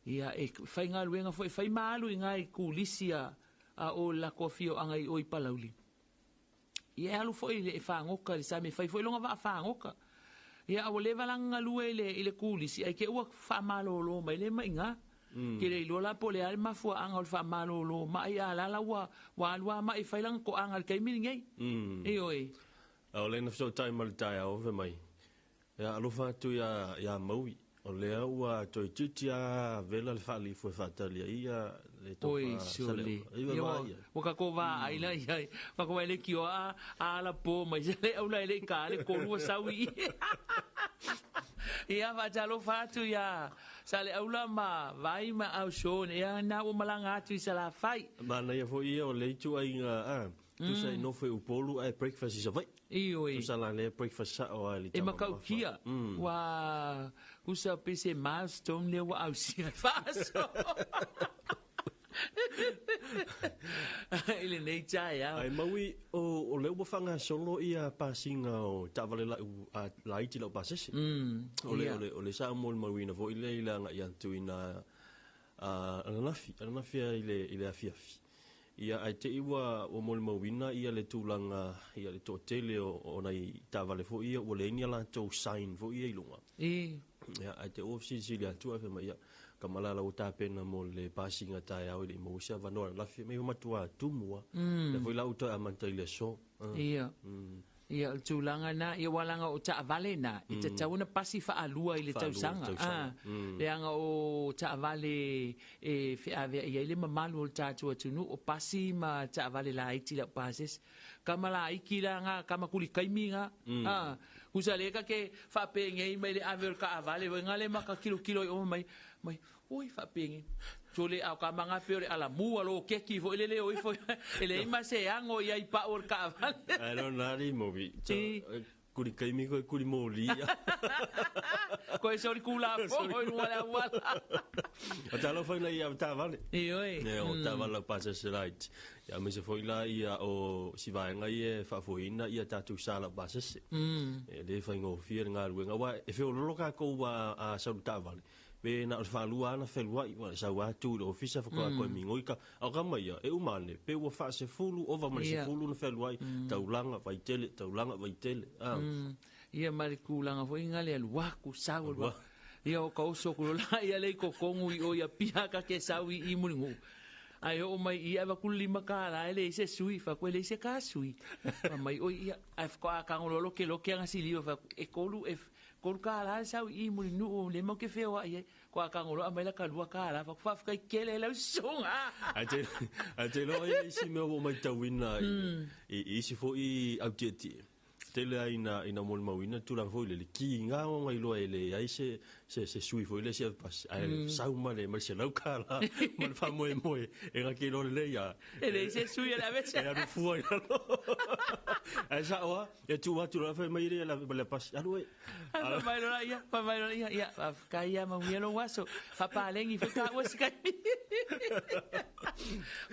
ia e fai galuega foi, e fai ma alu i nai kulisi a o le latou afioaga i o i Palauli. Ia e alu foi e fagoka i le sami e fai foi lona vaa fagoka. Ia a ua leva la ona galue i le kulisi ae te ua faamalōlō mai le maʻiga. Ke le iloa la po o le a le mafuaaga o le faamalōlō mai a la la ua alu a mai e fai lana toaga i le taimi lenei. Ioe. A o lea na fesootai ma le taeao fai mai, Ia alofa atu ia Maui, o lea ua toeitiiti lava vela le faalifu e faatali ai ia le tofa Oi, sole. Saleaula. Ia ua tatou vaai la i ai. Tatou vaai le tio a ala po mai Saleaula e le i ka le kolu ua sau i i. Ia faatalofa atu ia Saleaula ma Vai ma Au Sean. Ia na ua malaga atu i Salafai. Manaia foi ia o le ituaiga a. Tusa e nofo i Upolu ae breakfast i Savaii. Ioe. Tusa la lea breakfast sao lava i le E matautia, ua tusa pe se milestone lea ua ausia e faaso i lenei taeao. Ae maui o lea ua faagasolo ia pasiga o taavale lau laiti laupasese. O le sa molimauina foi lea i le agai atu i ina ananafi, ananafi i le afiafi. Ia ae te i ua molimauina ia le tulaga ia le toatele o nai taavale foi ia ua leai ni a latou sign foi ia i luga. Ia ae te i ua fesilisili atu ae fai mai ia kamalala ua tapena mo le pasiga taeao e le i maua se avanoa ananafi mai ua matua tumu lava. Lea foi la ua toe amata i le aso. Ia. Ia, o le tulaga lena, ia aua leaga o taavale na, e tatau ona pasi faalua i le tausaga. A, leaga o taavale e feaveai ai le mamalu o le tatou atunuu, o pasi ma taavale laiti laupasese. Tama laiti la na, tama tuli taimi na. A, tusa lea ta te faapenei mai le ave o le taavale, foi na le maka tilotilo i o mai, mai, ui faapenei. Sole a o ka manga pe o le alamua lo keki foi lele o ifo e leai ma se ago i ai pau o le taavale. Ai lo nari movi. Kuri kaimi koe kuri moli. Koe sori kula fo i lunga le auala. O talofa ina ia taavale. Ioe. Ia o taavale laupasese laiti. Ia aemaise foi la ia o si vaega ia e faafoeina ia tatou sa laupasese. E le faigofie le galuega aua e feololo tatou a sau i le taavale. Pe na o le faalua lava na feluai, ua sau lava tu i le ofisa faatoa toe migoi ka. A o tama ia, e uma ane, pe ua faasefulu, ova ma le sefulu na feluai, taulaga, vaitele, taulaga, vaitele. A. Ia ma le tulaga foi lena le alu atu, sau, alu atu. Ia o ka oso atu loa la ia lea i totonu i o i Apia ta te sau i i Mulinuu. Ae oo mai i i ae avatu le $5 e leai se sui, fai atu e leai se ta sui. Fai mai oi ia, ae faatoa tago loa lokeloke ana siliva fai atu e tolu e $3 le sau i i Mulinuu lea matou te feoai ai. Kua tago loa aumai laka $2, fai atu faafetai tele i lau susuga. Ae te iloa e i ai isi mea ua ou matauina i isi foi au tietie. Tele lava ina molimauina le tulaga foi lele, kiga ona iloa e leai se sui foi lea se avepasi, ae sau ma le $100 ma le faamoemoe e na te iloa lelei lava. E leai se sui e le avese. E alu fua i lalo. Ae sao lava, e tuu atu loa fai mai le pasi, alu e. Fai mai loa ia, fai mai loa ia, ia, faafetai ia manuia lou aso. Faapalegi foi taua se taimi.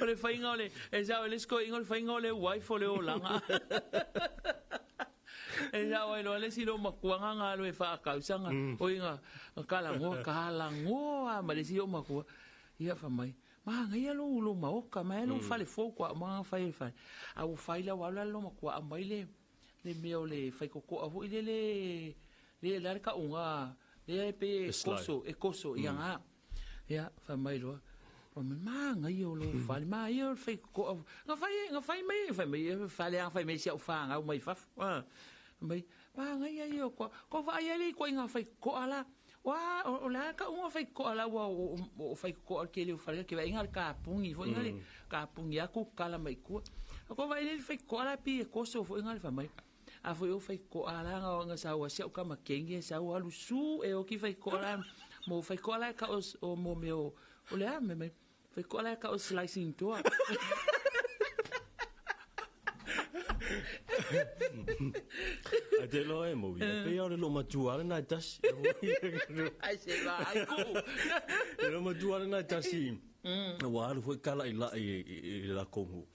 O le faiga o le, e sao ai le isi toeaina o le faiga o le wife o le olaga. E sao ai loa le isi loomatua na na alu e faatausaga, oi na talanoa, talanoa ma le isi loomatua. Ia fai mai, manaia lou lou maota, manaia lou fale fou kua uma ona fai e le fale. A ua fai la ua alu la le loomatua aumai le le mea o le faitotoa foi lele, le le a le tauga lea e pei e koso, e koso ia na. Ia, fai mai loa, fai mai, manaia o lou fale, manaia o le faitotoa. Na fai, na fai mai, fai mai, fale lava fai mai si au fanau mai fafo. Fai mai, manaia ia o koa, kou vaai ai lea i ituaiga faitotoa la. Ua, o le a le tauga o faitotoa la ua o faitotoa o le tele o fale, ke vaaiga le kapuni foi lea, kapuni atu kala mai tua. Kou vaai lea i le faitotoa la pei e koso foi lea fai mai. A foi o faitotoa la na sau ai si au tama teine sau alu su e oki faitotoa la mo faitotoa la e tau o mo mea o le a mea mai. Faitotoa la e tau o slicing toa. Ai te loa e mau ia. Pei o le loomatua lena e tasi. Ai se vaai kuu. Le loomatua lena e tasi. Ua alu foi kalailai i le lakou nuu.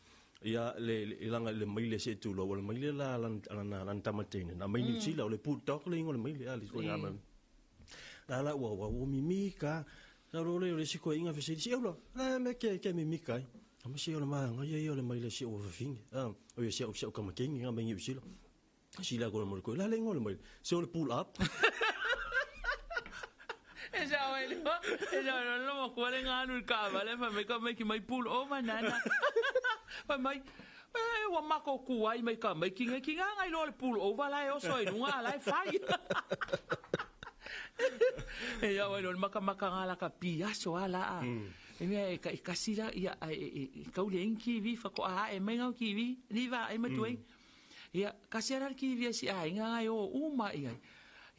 Ia le laga i le maile se tulou. O le maile la lana tama teine. Na mai Niu Sila o le bulldog le igoa o le maile. A le ituaiga mea. La la ua ua mimika. Sau loa lea o le isi toeaiina fesili, se aula, la mea ke mimika ai. A ma se o le magaia ia o le maile si ou fafine. A, o ia si au tama teine na mai Niu Sila. Sila ko le mo koe, la le igoa o le maile. Se o le pull up. E sao ai loa, e sao ai loa le loomatua le ga alu i le taavale fai mai ka maiki mai pull over nana. Fai mai, e ua matou tuai mai ka maiki nei ki ga ngai loa le pull over la e oso ai luga a la e fai. E sao ai loa le makamaka ga la ka piaso a la a. E mea e ka i kasi la ia e kau le ing kiwi faatoa ae mai ngau kiwi ni va ai ma tuai. Ia kasi ala le kiwi a si aiga ngai o uma i ai.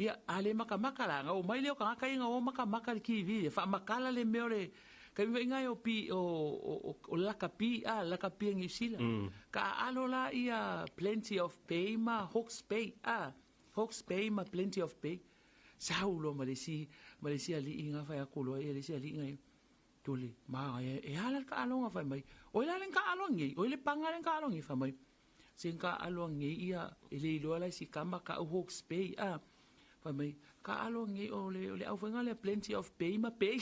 Ia a le makamaka la nga o mai lea o tagata ia nga o makamaka le kiwi e faamakala le mea o le Ka mi ngai o pi o lakapi a lakapi ngi sila. Ka alo la ia Plenty of Bay ma Hawke's Bay a Hawke's Bay ma Plenty of Bay. Saulo malesi malesi ali inga fa ya kulo e lesi ali inga tole ma e ala ka alonga fa mai. O la len ka alongi, o le panga len ka alongi fa mai. Sen ka alongi ia ele lo la si kama ka Hawke's Bay a fa mai ka alongi o le au fa le Plenty of Bay ma Bay.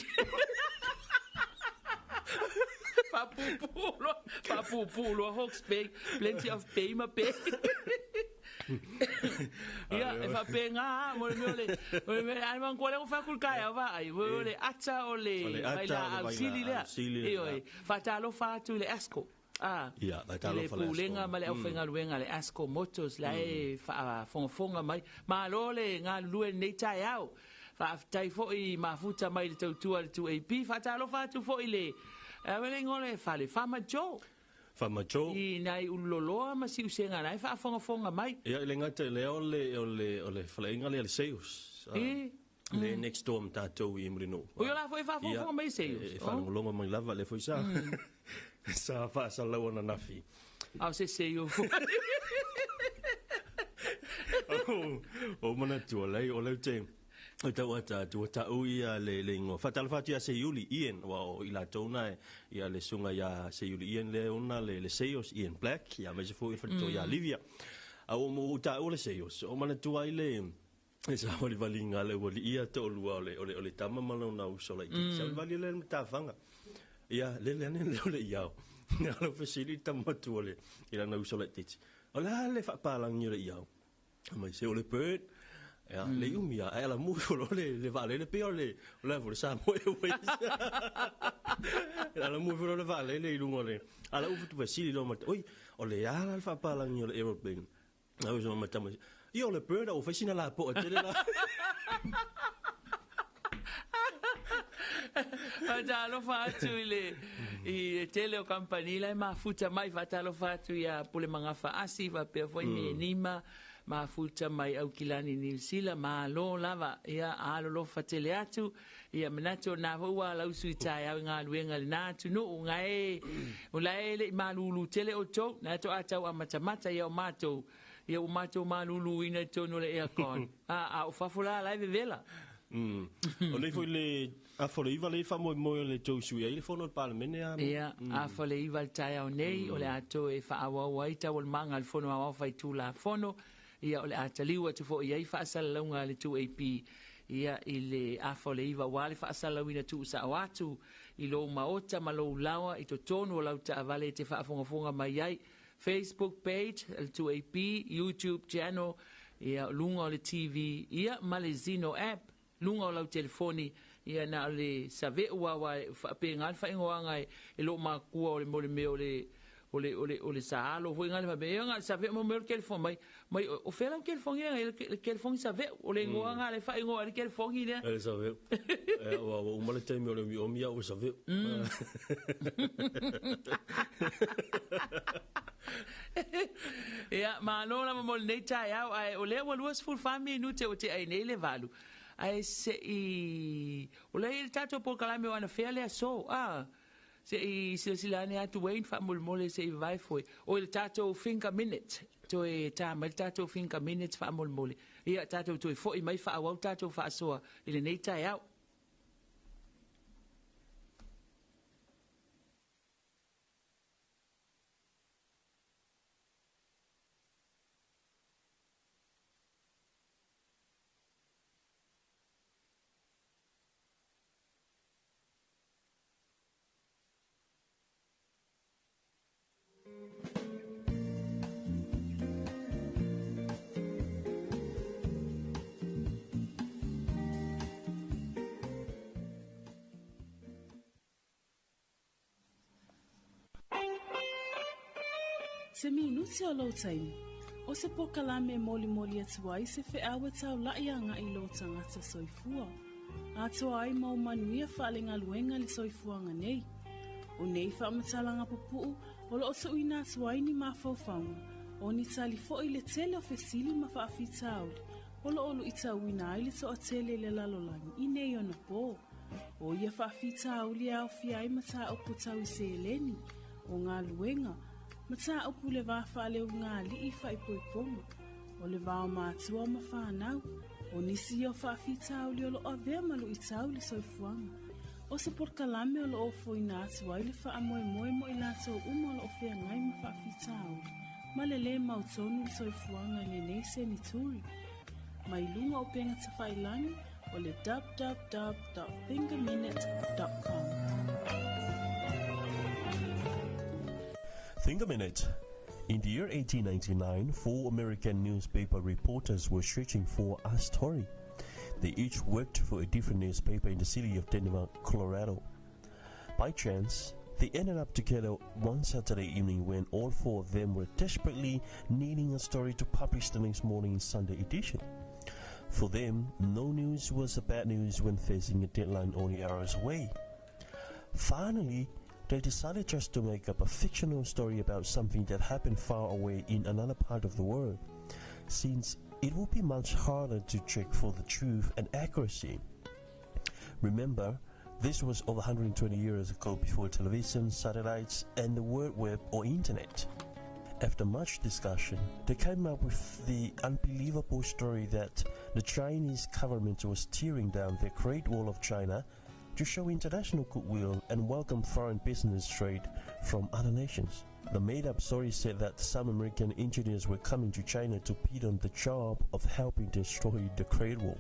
Papupulo, Hawke's Bay, Plenty of Bay, ma Bay. Ia, e whapenga, mo le mea o le, ai man kua leo whakul kai au ai, o le ata o le vaila au sili lea. E oi, whatalo whātu le Asco. Ah, ia, whatalo le pulenga ma le au whaingaluenga le Asco Motors, la e whafongafonga mai. Ma lo le ngā lue nei tai au. Whaaftai fo i mafuta mai le tautua le 2AP, whatalo whātu fo i le Awele ngole fale fama jo. Fama jo. I nai uloloa ma si usenga nai fa fonga fonga mai. Ia le ngata le ole fale inga le Seus. E le next door mtato i mrino. O la foi fa fonga mai Seus. E fa ngolongo mai lava le foi sa. Sa fa sa lawa na nafi. Au se Seus. O mana tu le o le te. O tau ata tua tau ia le ingo. Whatalawhatu ia Seiuli Ian, wa o ila tōna ia le sunga ia Seiuli Ian le ona le Seios Ian Black, ia mese fo i whanito ia Livia. A o mo tau le Seios, o mana tua i le sa wali wali ngā le wali ia tō lua o le tama mana o nā usola i te. Sa wali wali le mtāwhanga. Ia le le ane le o le iau. Nā lo whasili tama tua le i la nā usola i te. O la le whapalangi o le iau. Mai se o le bird. Ja, le umia, ala mu le vale le pe le le vo sa mo e we. Ala mu le vale le ilungo le. Ala u tu vasili lo mat. Oi, o le ala fa pala ni le aeroplane. Au so matama. Io le bird o fasina la po tele la. Fatalo fatu ile i tele o kampanila mafuta mai fatalo fatu ya pule mangafa asi va pe foi me nima. Mafuta mai au kilani New Zealand, ma lo lava, ia alo lo fatele atu, ia manato nā hua lau sui tai au ngā luenga le nā atu no, ngā e, o la e le malulu tele o tau, nā to atau a matamata ia o mātou, ia o mātou malulu ina tonu le aircon. A o fafula lai vevela. O le foi le a fole iwa le fa moi le tau sui ai le fono le parlemene a. Ia, a fole iwa le tai au nei, o le ato e wha awau ai tau o le manga le fono awau whai tū la fono. Ia o le ataliu atu fo ia i whaasalalaunga le 2AP ia i le afa o le iwa wa le whaasalauina tuu sa o atu i lo maota ma lo lawa i totonu o lau taavale te whaafongafonga mai ai Facebook page le 2AP YouTube channel ia lunga o le TV ia ma le Zeno app lunga o lau telefoni ia na o le saveu wa whaapenga le whaingoanga e lo makua o le mole mea o le o le saalo foi ngale ba nga sa ve mo mel telefone mai mai o fela o telefone nga le telefone sa ve o le ngoa nga le fa ngoa le telefone ne le sa ve o o male te mi o mi o mi o sa ve ia ma no la mo nei ta ya o le wa luas full family nu te o te ai nei le valu ai se i o le il tato po kalame o ana fele so a se i silsilane atu Wayne fa mulmole se i vai foi o il tato finger minute to e ta mai tato finger minute fa mulmole ia tato to foi mai fa au tato fa soa i le nei tai au. Se minuti o lou taimi, o se pokalame moli moli atu ai se feawe tau lai anga i lo tangata soifua. Atoa ai mau manuia whaalengaluenga le soifuanga nei. O nei whaamatalaga pupuu o loo tuuina atu ai ni mafaufaunga, o ni tali foi le tele o fesili ma faafitauli, o loo luitauina ai le toatele le lalolagi i nei ona pō. O ia faafitauli e aofia ai mataupu tau i seleni, o galuega, mataupu i le va faaleulugalii faaipoipoga, o le va o matua ma fanau, o nisi ia o faafitauli o loo avea ma luitau i le soifuaga. O se polokalame o loo ofoina atu ai le faamoemoe mo i latou uma o loo feagai ma faafitauli ma le lē mautonu i le soifuaga i lenei senituri. Mai luga o upega tafailagi o le www.thinkaminute.com. Think a minute. In the year 1899, four American newspaper reporters were searching for a story. They each worked for a different newspaper in the city of Denver, Colorado. By chance, they ended up together one Saturday evening when all four of them were desperately needing a story to publish the next morning in Sunday edition. For them, no news was a bad news when facing a deadline only hours away. Finally, they decided just to make up a fictional story about something that happened far away in another part of the world, since it would be much harder to check for the truth and accuracy. Remember, this was over 120 years ago before television, satellites, and the World Web or Internet. After much discussion, they came up with the unbelievable story that the Chinese government was tearing down the Great Wall of China to show international goodwill and welcome foreign business trade from other nations. The made-up story said that some American engineers were coming to China to bid on the job of helping destroy the Great Wall.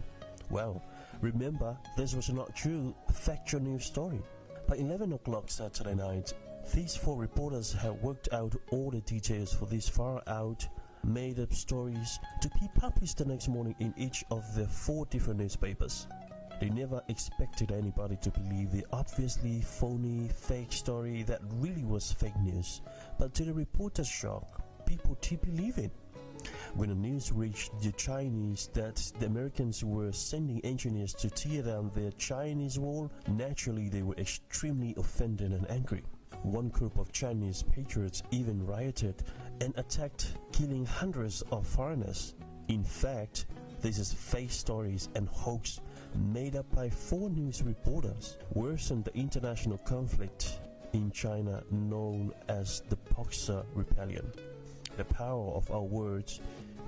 Well, remember, this was not true, factual news story. By 11 o'clock Saturday night, these four reporters had worked out all the details for these far-out, made-up stories to be published the next morning in each of the four different newspapers. They never expected anybody to believe the obviously phony, fake story that really was fake news. But to the reporters' shock, people did believe it. When the news reached the Chinese that the Americans were sending engineers to tear down their Chinese wall, naturally they were extremely offended and angry. One group of Chinese patriots even rioted and attacked, killing hundreds of foreigners. In fact, this is fake stories and hoax made up by four news reporters worsened the international conflict in China known as the Boxer Rebellion. The power of our words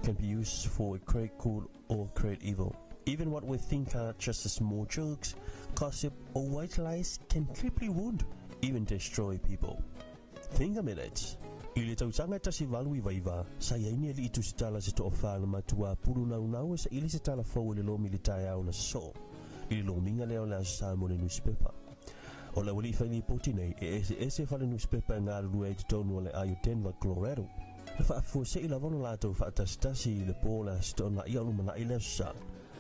can be used for great good or great evil. Even what we think are just small jokes, gossip, or white lies can deeply wound, even destroy people. Think a minute. I le tausaga e 1899, sa iai ni alii tusitala se toafā na matuā pulunaunau e saili se tala fou i le lomi i le taeao na sosoo i le lomiga lea o le Aso Sa mo le nusipepa. O le aualii fai lipoti nei, e eseese fale nusipepa e galulue ai i totonu o le aai o Denver, Colorado. Na faafuasei lava ona latou faatasitasi i le po o le Aso Toonai a o lumanai le Aso Sa,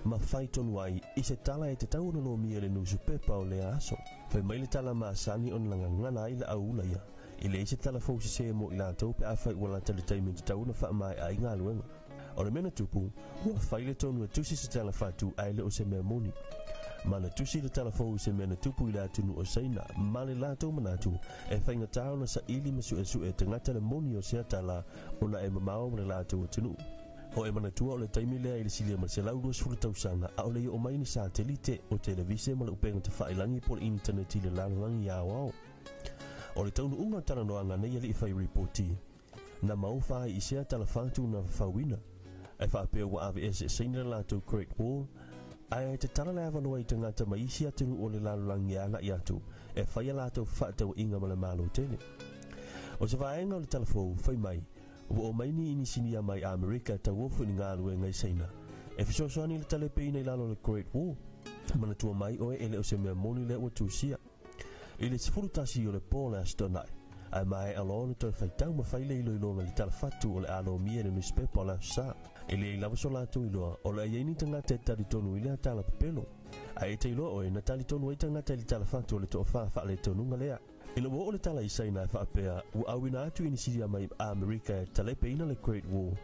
ma fai tonu ai i se tala e tatau ona lomia i le nusipepa o lea aso. Fai mai le tala masani ona gagana ai le auula ia, e leai se tala fou sesē mo i latou pe afai ua lata le taimi e tatau ona faamaea ai galuega. O le mea na tupu, ua fai le tonu e tusi se tala fatu ae le o se mea moni. Ma na tusi le tala fou i se mea na tupu i le atunuu o Saina ma le latou manatu e faigata ona saili ma suesue e tagata le moni o sea tala ona e mamao ma le latou atunuu. O e manatua o le taimi lea i le silia ma le 120 tausaga a o le i oo mai ni satelite o televise ma le upega tafailagi po o le initaneti i le lalolagi aoao. O le taunuuga o talanoaga nei alii fai ripoti, na maofa ai i sea tala fatu na fafauina, e faapea ua aveese e Saina le latou Great Wall, ae tatala le avanoa i tagata mai isi atunuu o le lalolagi e agai atu e fai a latou fefaatauaiga ma le Malo tele. O se vaega o le tala fou, fai mai, ua omai ni inisinia mai Amerika e tauofo i ni galuega i Saina e fesoasoani i le talepeina i lalo o le Great Wall. Manatua mai oe e le o se mea moni lea ua tusia. I le 11 o le po o le Aso Toonai, ae maea loa ona toe faitau ma fai le iloiloga i le tala fatu o le a lomia i le nusipepa o le Aso Sa. E leai lava so latou iloa o le a i ai ni tagata e talitonu i lea tala pepelo. Ae e te iloa oe na talitonu ai tagata i le tala fatu o le toafa faaletonuga lea. Ina ua oo le tala i Saina e faapea ua auina atu inisinia mai Amerika e talepeina le Great Wall,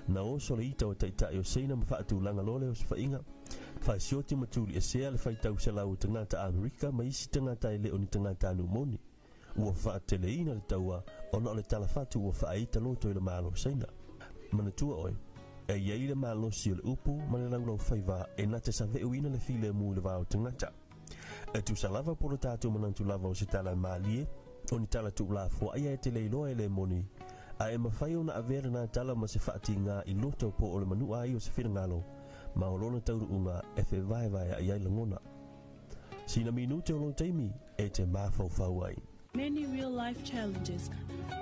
na oso le ita o taitai o Saina ma faatulaga loa le osofaiga. Faasioti ma tuliesea le faitau selau o tagata Amerika ma isi tagata e le o ni tagata moni. Ua faateleina le taua ona o le tala fatu ua faaita loto i le Malo o Saina. Manatua oe, e iai le malosi o le upu ma le laulaufaiva e na te saveuina le filemu i le va o tagata. E tusa lava po o le tatou manatu lava o se tala malie, o ni tala tuulafoai ae te le iloa e le moni, a e mafai ona avea lena tala ma se faatigā i loto po o le manua ai o se finagalo, ma o lona taunuuga e fevaevaea'i ai lagona. Sina minute o lou taimi e te mafaufau ai. Many real life challenges.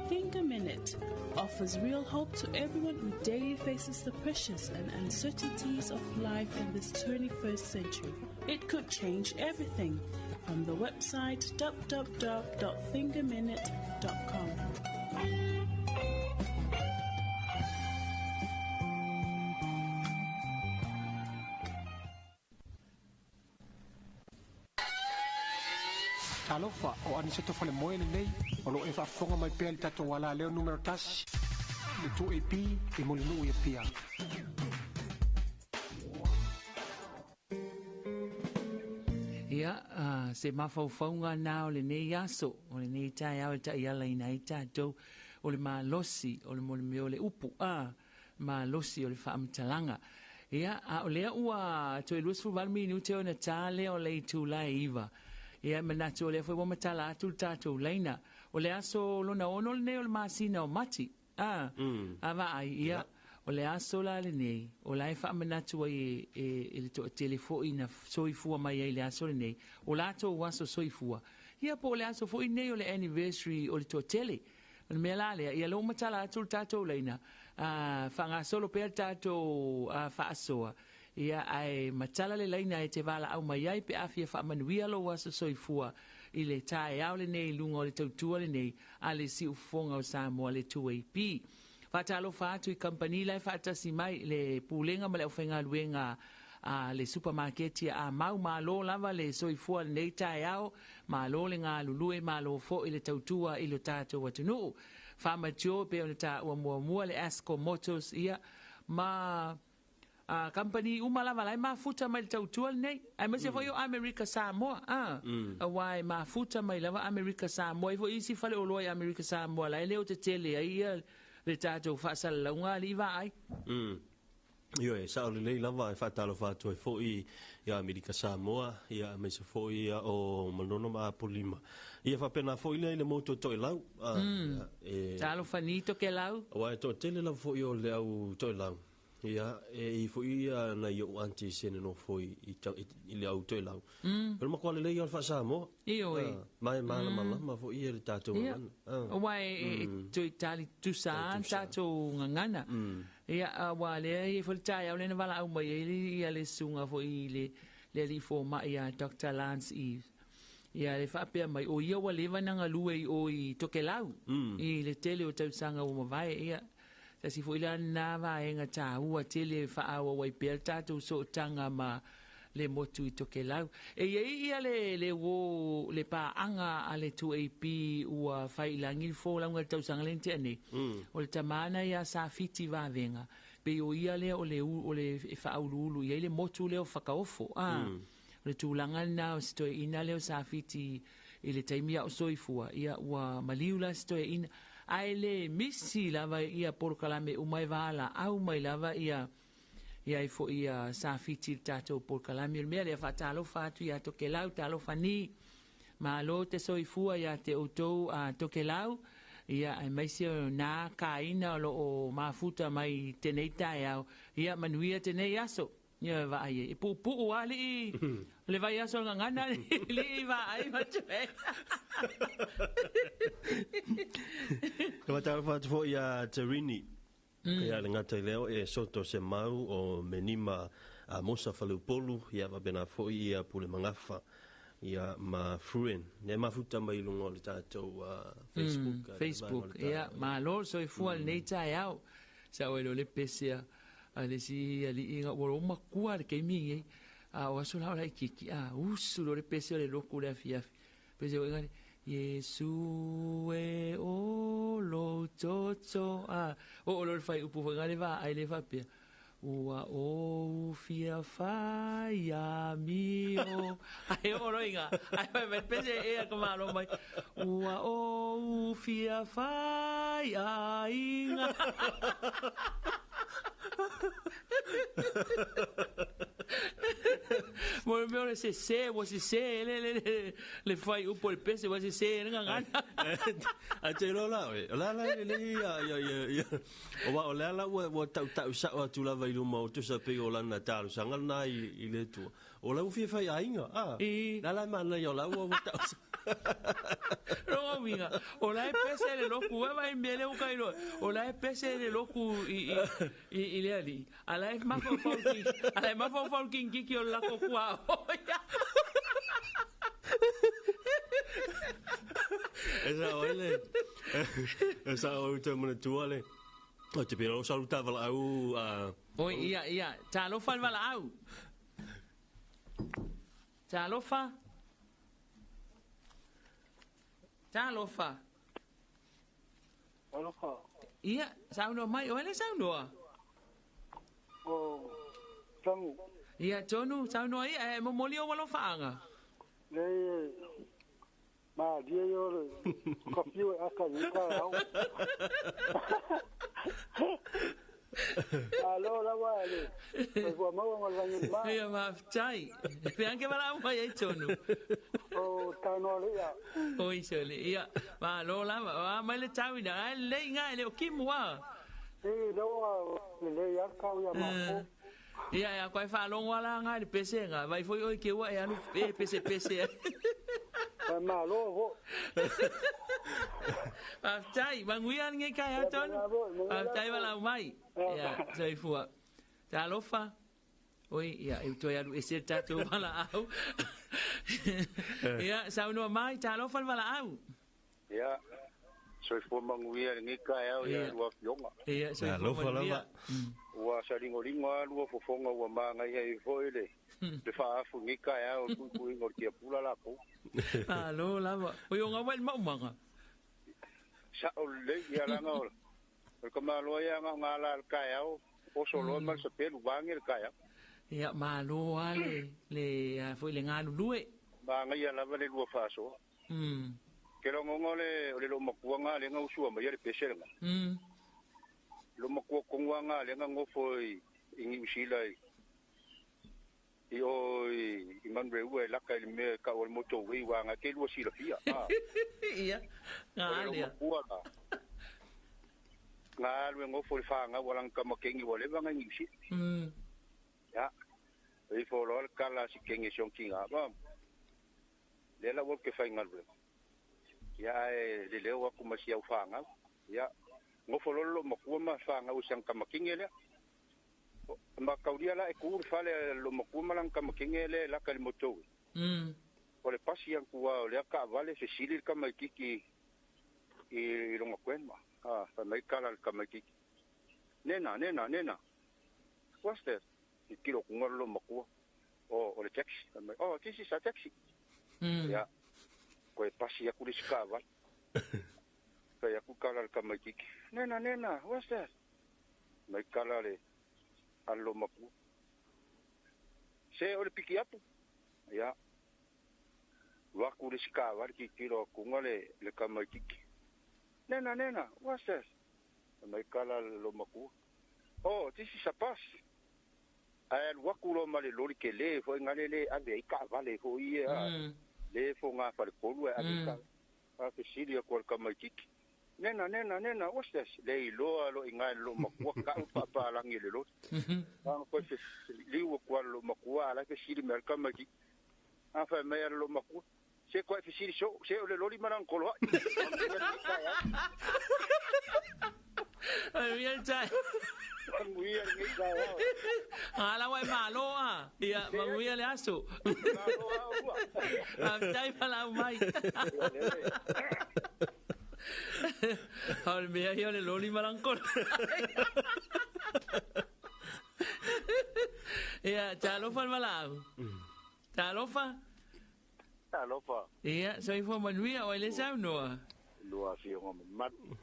Think a Minute offers real hope to everyone who daily faces the pressures and uncertainties of life in this 21st century. It could change everything. From the website www.thinkaminute.com. Talofa, o Aniceto Falemoe lenei, o lo o e faafofoga mai pea i le tatou alaleo numera tasi, le 2AP i Mulinuu i Apia. Ia, se mafaufauga na o lenei aso, o lenei taeao e taialaina ai tatou, o le malosi, o le mea o le upu, a, malosi o le faamatalaga. Ia, a o lea ua toe 28 minute ona ta lea o le itula e 9. Ia, e manatu o lea foi ua matala atu le tatou laina. O le aso lona 6 lenei o le masina o Mati. A, a vaai, ia, o le aso la lenei, o la e faamanatu ai e le toatele foi na soifua mai ai le aso lenei, o latou aso soifua. Ia, po o le aso foi nei o le anniversary o le toatele. O le mea la lea, ia lea ua matala atu le tatou laina, faagasolo pea le tatou faasoa, ia, ae matala le laina e te valaau mai ai pe a fia faamanuia lou aso soifua i le taeao lenei i luga o le tautua lenei a le Siufofoga o Samoa le 2AP. Faatalofa atu i kamupani la e faatasi mai le Pulega ma le aufaigaluega a le supamaketi a Amau. Malo lava le soifua lenei taeao, malo le galulue, malo foi le tautua i lo tatou atunuu. Faamatio pe ona taua muamua le Asco Motors, ia, ma a kamupani uma lava la e mafuta mai le tautua lenei, aemaise foi o Amerika Samoa, a, auā e mafuta mai lava Amerika Samoa. E foi isi faleoloa i Amerika Samoa la e leo tetele ai ia le tatou faasalalauga alii vaai. Ioe, sao lelei lava e faatalofa atu ai foi ia Amerika Samoa, ia aemaise foi ia o Manono ma Apolima. Ia faapena foi lea i le motu o Toelau. Ia, e Talofa ni Tokelau. Aua e toatele lava foi o le au Toelau. Ia, e i foi ia nai ou aunty se nonofo i le au Toelau. O le matua lelei o le faa-Samoa. Ioe. Ma e malamalama foi ia le tatou gagana. Aua e toe tali tusa lava le tatou gagana. Ia, aua lea e i ai foi le taeao lea na valaau mai ai ia le susuga foi i le alii fomai ia Doctor Lance Eves. Ia, le faapea mai, o ia ua leva ona galue i o i Tokelau, i le tele o tausaga ua mavae. Ia, tasi foi la lena vaega taua tele e faaauau ai pea le tatou sootaga ma le motu i Tokelau. E i ai ia le le uō le paaga a le 2AP ua fai i lagi le folauga i le tausaga lea na tea nei. O le tama na ia Sa Fiti Vavega, pei o ia lea o le o le e faauluulu i ai le motu lea o Fakaofo. A, o le tulaga lena o si toeaina lea o Sa Fiti i le taimi a o soifua, ia ua maliu la si toeaina. Ae le misi lava ia polokalame uma e valaau mai lava ia ia ai foi ia Sa Fiti i le tatou polokalame. O le mea lea, faatalofa atu ia Tokelau, talofa ni, malo te soifua ia te outou a Tokelau, ia aemaise o nā kāina o lo o mafuta mai tenei taeao, ia manuia tenei aso. Ia vaai ai, e puupuu lava alii le vaiaso o le gagana alii vaai ma toe. E faatalofa atu foi ia Terini. Ia le gata i lea o e Soto Semau o Menima a Mosa Faleupolu, ia faapena foi ia Pule Magafa ia ma Fruen. Ia mafuta mai i luga o le tatou Facebook. Facebook, ia malo le soifua i lenei taeao. Sa oe loa le pese a le isi alii ina ua matua le taimi lenei. A o aso la o laitiiti, a usu loa le pese o le lotu i le afiafi. Pese foi le Iesu e o lou toto. A oo loa le faaiupu foi le vaai lea faapea, Ua ou fia fai amio. Ae oo loa i ina, ae fai mai le pese e a ka malo mai, Ua ou fia fai aiga. Mo le mea o le sese, ua sesē le le le le fuaiupu o le pese, ua sesē le gagana. Ae te iloa la oe, o le a la e lelei ia, ia, ia, ia, aua o le a la ua, ua tautau sao atu lava i luma o tusa pei o lana talosaga lena i, i le Atua. O la ua fia fai aiga, a? I. La la e manaia o la ua, ua tau Lona uiga, o la e pese le loku, e vai mea lea ua ka iloa. O la e pese le loku i, i, i, i le alii, a la e mafaufau ki, a la e mafaufau le kikiki o le lako kuaʻo ia. E sao ai le, e sao ai te manatua le, o te pira o salu tavalau, a. Oi, ia, ia, talofa le valaau. Talofa. Talofa. Talofa. Ia, saunoa mai, o ai le saunoa? O Tanu. Ia, tonu, saunoa ia, e momoli ou alofaaga. Leai, e malie ia o le kafiu e aka i uka au. Malo lava le soifua maua ma le lagi o le ma. Ia, mafetai. Pe anche valaau mai ai tonu. O tanoa le ia. Oi sole, ia, malo lava. A mai le tauina, ai lelei iga e le o kimu a. E lea ua lelei lava le tau ia matou. Ia, e a koe faalogo ala nga i le pese nga, vai foi oi ke ua e alu e pese pese ai. Ae malo foi. Faafetai, manuia lenei taeao tonu. Faafetai valaau mai. Ia, soifua. Talofa. Oi, ia, e toe alu ese le tatou valaau. Ia, saunoa mai, talofa le valaau. Ia, soifua manuia lenei taeao ia lua afioga. Ia, soifua manuia. Ua saligolingo lava lua fofoga ua magaia ai foi le le faaafu i lenei taeao i le tuituiga o le tiapula latou. Malo lava. Oi, o gaua i le maumaga. Sao lelei, ia leaga o le tamaloa ia na o na ala i le taeao, oso loa ma le sapelu vaeane le taeao. Ia, malo lava le, le, a foi le galulue. Manaia lava le lua faasoa. Ke logona o le, o le loomatua na lea na usua maia le pese lena. Loomatua tonu lava na lea na nofo i, i Niu Sila i, i o i, i Manureua e laka i le mea e tau o le motorway ua na te lua silafia. A. Ia, na O le a lea. loomatua na, na alu e nofo i le fanau a lana tama keni ua leva na i Niu Sila. Ia, e ifo loa le tala a si keni e si ona tina, ma, lea la ua ou te faigaluega. Ia, ae leleo atu ma si au fanau. Ia, nofo loa le loomatua ma fanau i si ana tama kine lea. Ma taulia la e ku le fale a le loomatua ma lana tama kine lea e laka i le motorway. O le pasi atu lava o lea taavale fesili le tamaititi i lona grandma. A, fai mai tala a le tamaititi. Nena, nena, nena. What's that? I tilo kuga le loomatua. Oh, o le taxi. Fai mai, oh, this is a taxi. Ia, koe pasi atu le isi taavale. Fai atu tala a le tamaititi. Nena, nena, what's that? Mai tala le a le loomatua. Se o le pikiapu. Ia, alu atu le isi taavale tilotilo atuga le, le tamaititi. Nena, nena, what's that? Fai mai tala a le loomatua. Oh, this is a bus. Ae alu atu loa ma le loli tele foi na le le ave ai taavale foi ia. Le foga faletolu e ave ai taavale. A fesili atu a le tamaititi. Nena, nena, nena, what's this? Le iloa loa i ina e le loomatua tau le paapalagi i le loli. A na toe liu atu a le loomatua a la e fesili mai a le tamaititi. A fai mai a le loomatua. Se koe fesili soo, se o le loli ma lana koloai. Manuia lenei taeao. Manuia le taeao. Manuia lenei taeao. A la ua e malo a. Ia, manuia le aso. Malo a ua. Faafetai valaau mai. O le mea ia o le loli ma lana koloai. Ia, talofa le valaau. Talofa. Talofa. Ia, soifua manuia, o ai le saunoa. Lua afioga mamalu.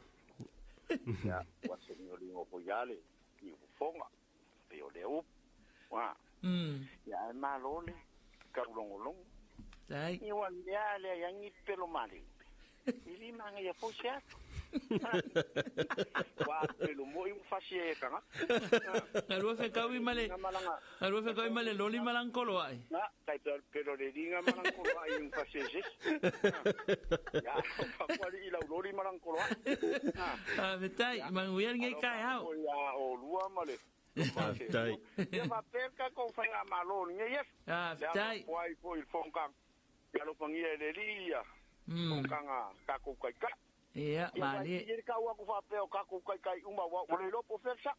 Ia, ua seniolingo foi ale, i fofoga, pei o le upu. Ua. Ia, ae malo le taulogologo. Tai. Ia, ua mea lea ia ni pelo male. I li manga ia foi se atu. Wa pelo mo i fasi e kanga. Galua fekaui ma le galua fekaui ma le loli ma langkolo ai. Na, kai pelo le linga ma langkolo ai un fasi e sis. Ya, pa li ila loli ma langkolo ai. Ah, vetai, manguia ngai kai hau. Ya, o lua ma le. Tai. Ia ma perka ko whainga malo ni yes. Ah, tai. Poi poi fonka. Ia lo pangia le lia. Fonka nga ka ko kai ka. Ia, mali. Ia ka ua ku fa pe o ka ko kai kai uma wa o le lopo fersa.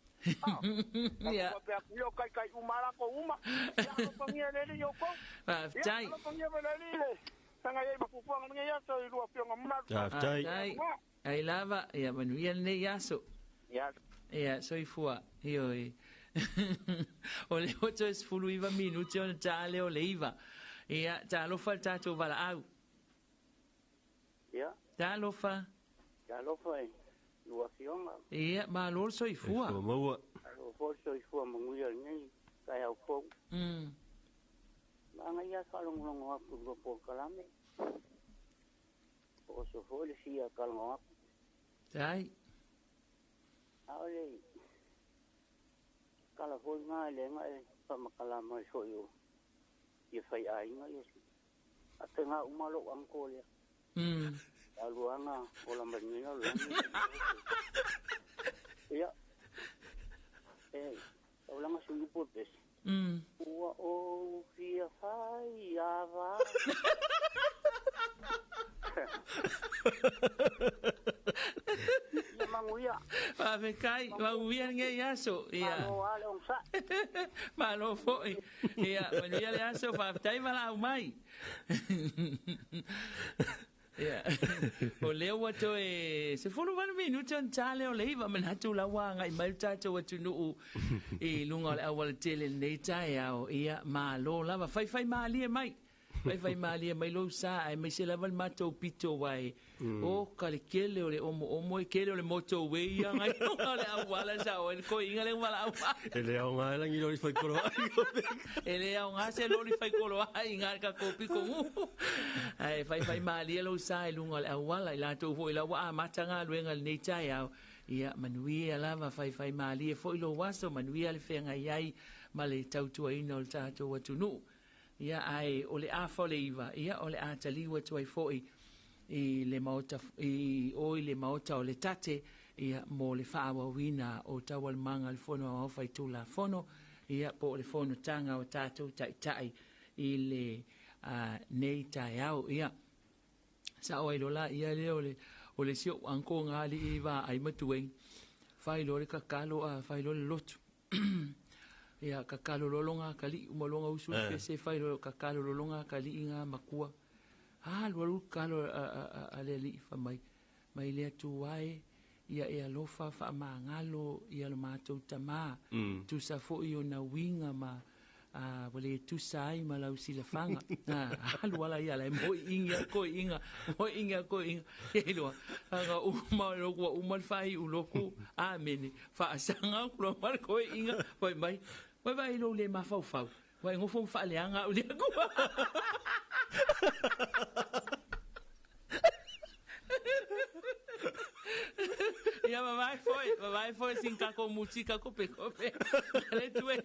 Ia. Ka pe ku yo kai kai uma la ko uma. Ia lo pangia le lia ko. Ah, tai. Ia lo pangia le lia. Sanga ia ma fufuanga ni ia so lua pionga mna. Ah, tai. Ai lava, ia manuia nei aso. Ia. Ia, soifua. Io o le oto e sefulu iva minute ona tā leo le iva. Ia, tālofa le tātou valaau. Ia. Tālofa. Tālofa e lua fionga. Ia, malo le soifua. Soifua maua. Alo le soifua manuia lenei, kai au fou. Maga ia faalogologo aku lua polokalame. O so foi le fia kalogo aku. Tai. Aole kala foi ngā le ngā e whamakalama i soi o ia whai ainga ia si. A te ngā umalo angko lea. A luanga o la maringa luanga. Ia. E, au langa sunu pesi. Ua o fia whai awa. Ia manguia. Faafetai, manuia lenei aso. Ia. Malo ale onsa. Malo foi. Ia, manuia le aso, faafetai valaau mai. Ia. O lea ua toe 18 minute ona tā lea o le iva manatu la ua agai mai le tatou atunuu i luga o le aualatele lenei taeao. Ia, malo lava, faifai malie mai. Faifai malie mai lou sa ae maise lava le matou pito uae. O ka le kele o le omo omo e kele o le motorway ia ngai o le auala sa o le koiga le valaau. E le aoga e lagi loli faikolo ai. E le aoga se loli faikolo ai ngā ka kopi ko ngu. Ae faifai malie lou sa i luga o le auala i latou foi la ua amata galuega lenei taeao. Ia manuia lava faifai malie foi lou aso manuia le feagai ai ma le tautuaina o le tatou atunuu. Ia ae o le afa o le iva, ia o le a taliu atu ai foi i le maota i o i le maota o le tate ia mo le faaauauina o taualumaga le fono aoao faitulafono ia po o le fonotaga o tatou taitai i le nei taeao. Ia sao ai lola ia lea o le si ou anko ngā alii vaai matuai fai loa le kakalo a fai loa le lotu. Ia kakalo lologa kali'i uma loga usu le pese fai loa kakalo lologa kali'i gā makua. A alualu kalo a le ali'i famai mai le atua e ia e alofa faamagalo ia lo matou tamā tusa fo'i ona uiga ma ua lē tusa ai ma lau silafaga. Alu ala ia la e mo'i'iga ko'i'iga mo'i'iga ko'i'iga ia iloa aga uma o loku ua uma le faai'u loku amene faasaga aku loa ma le ko'i'iga fai mai vai vai lou lē mafaufau uae gofo ma faaleaga au le akua. Ia vavae foi sin kako muti kako pekope le tue.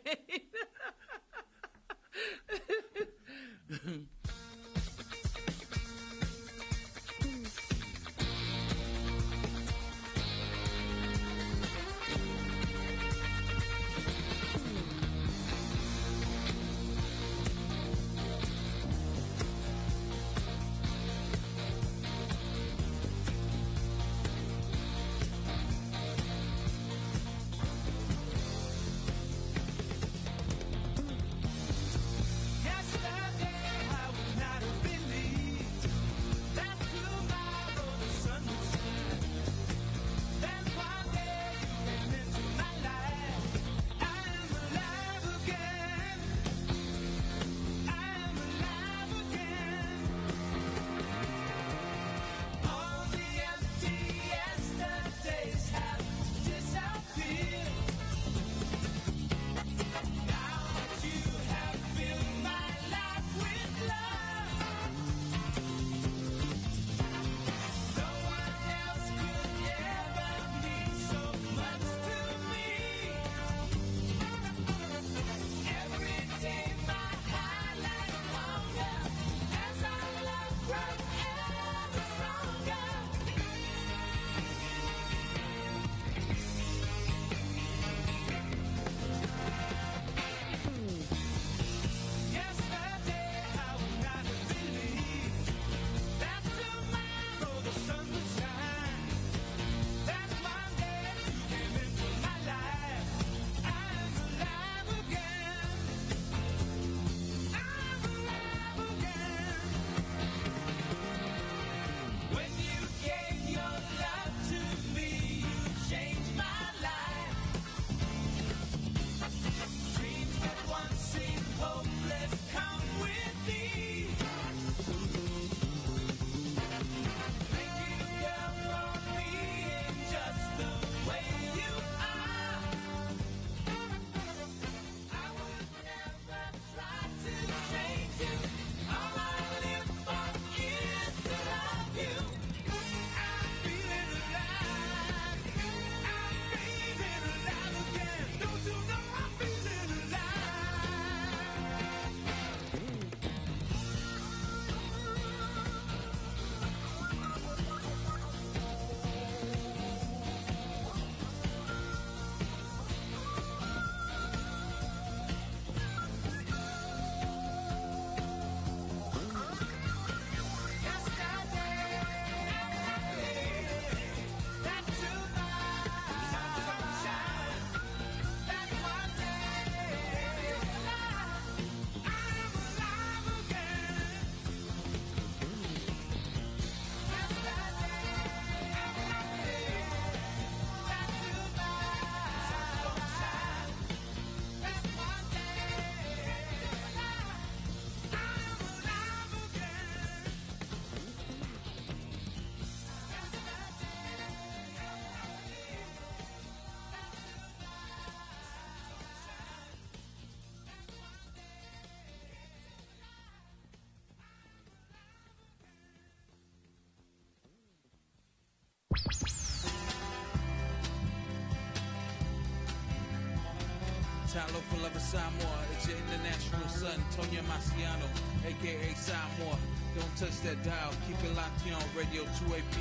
Talofa Lover Samoa, it's your international son, Tonya Marciano, aka Samoa. Don't touch that dial, keep it locked here on Radio 2AP,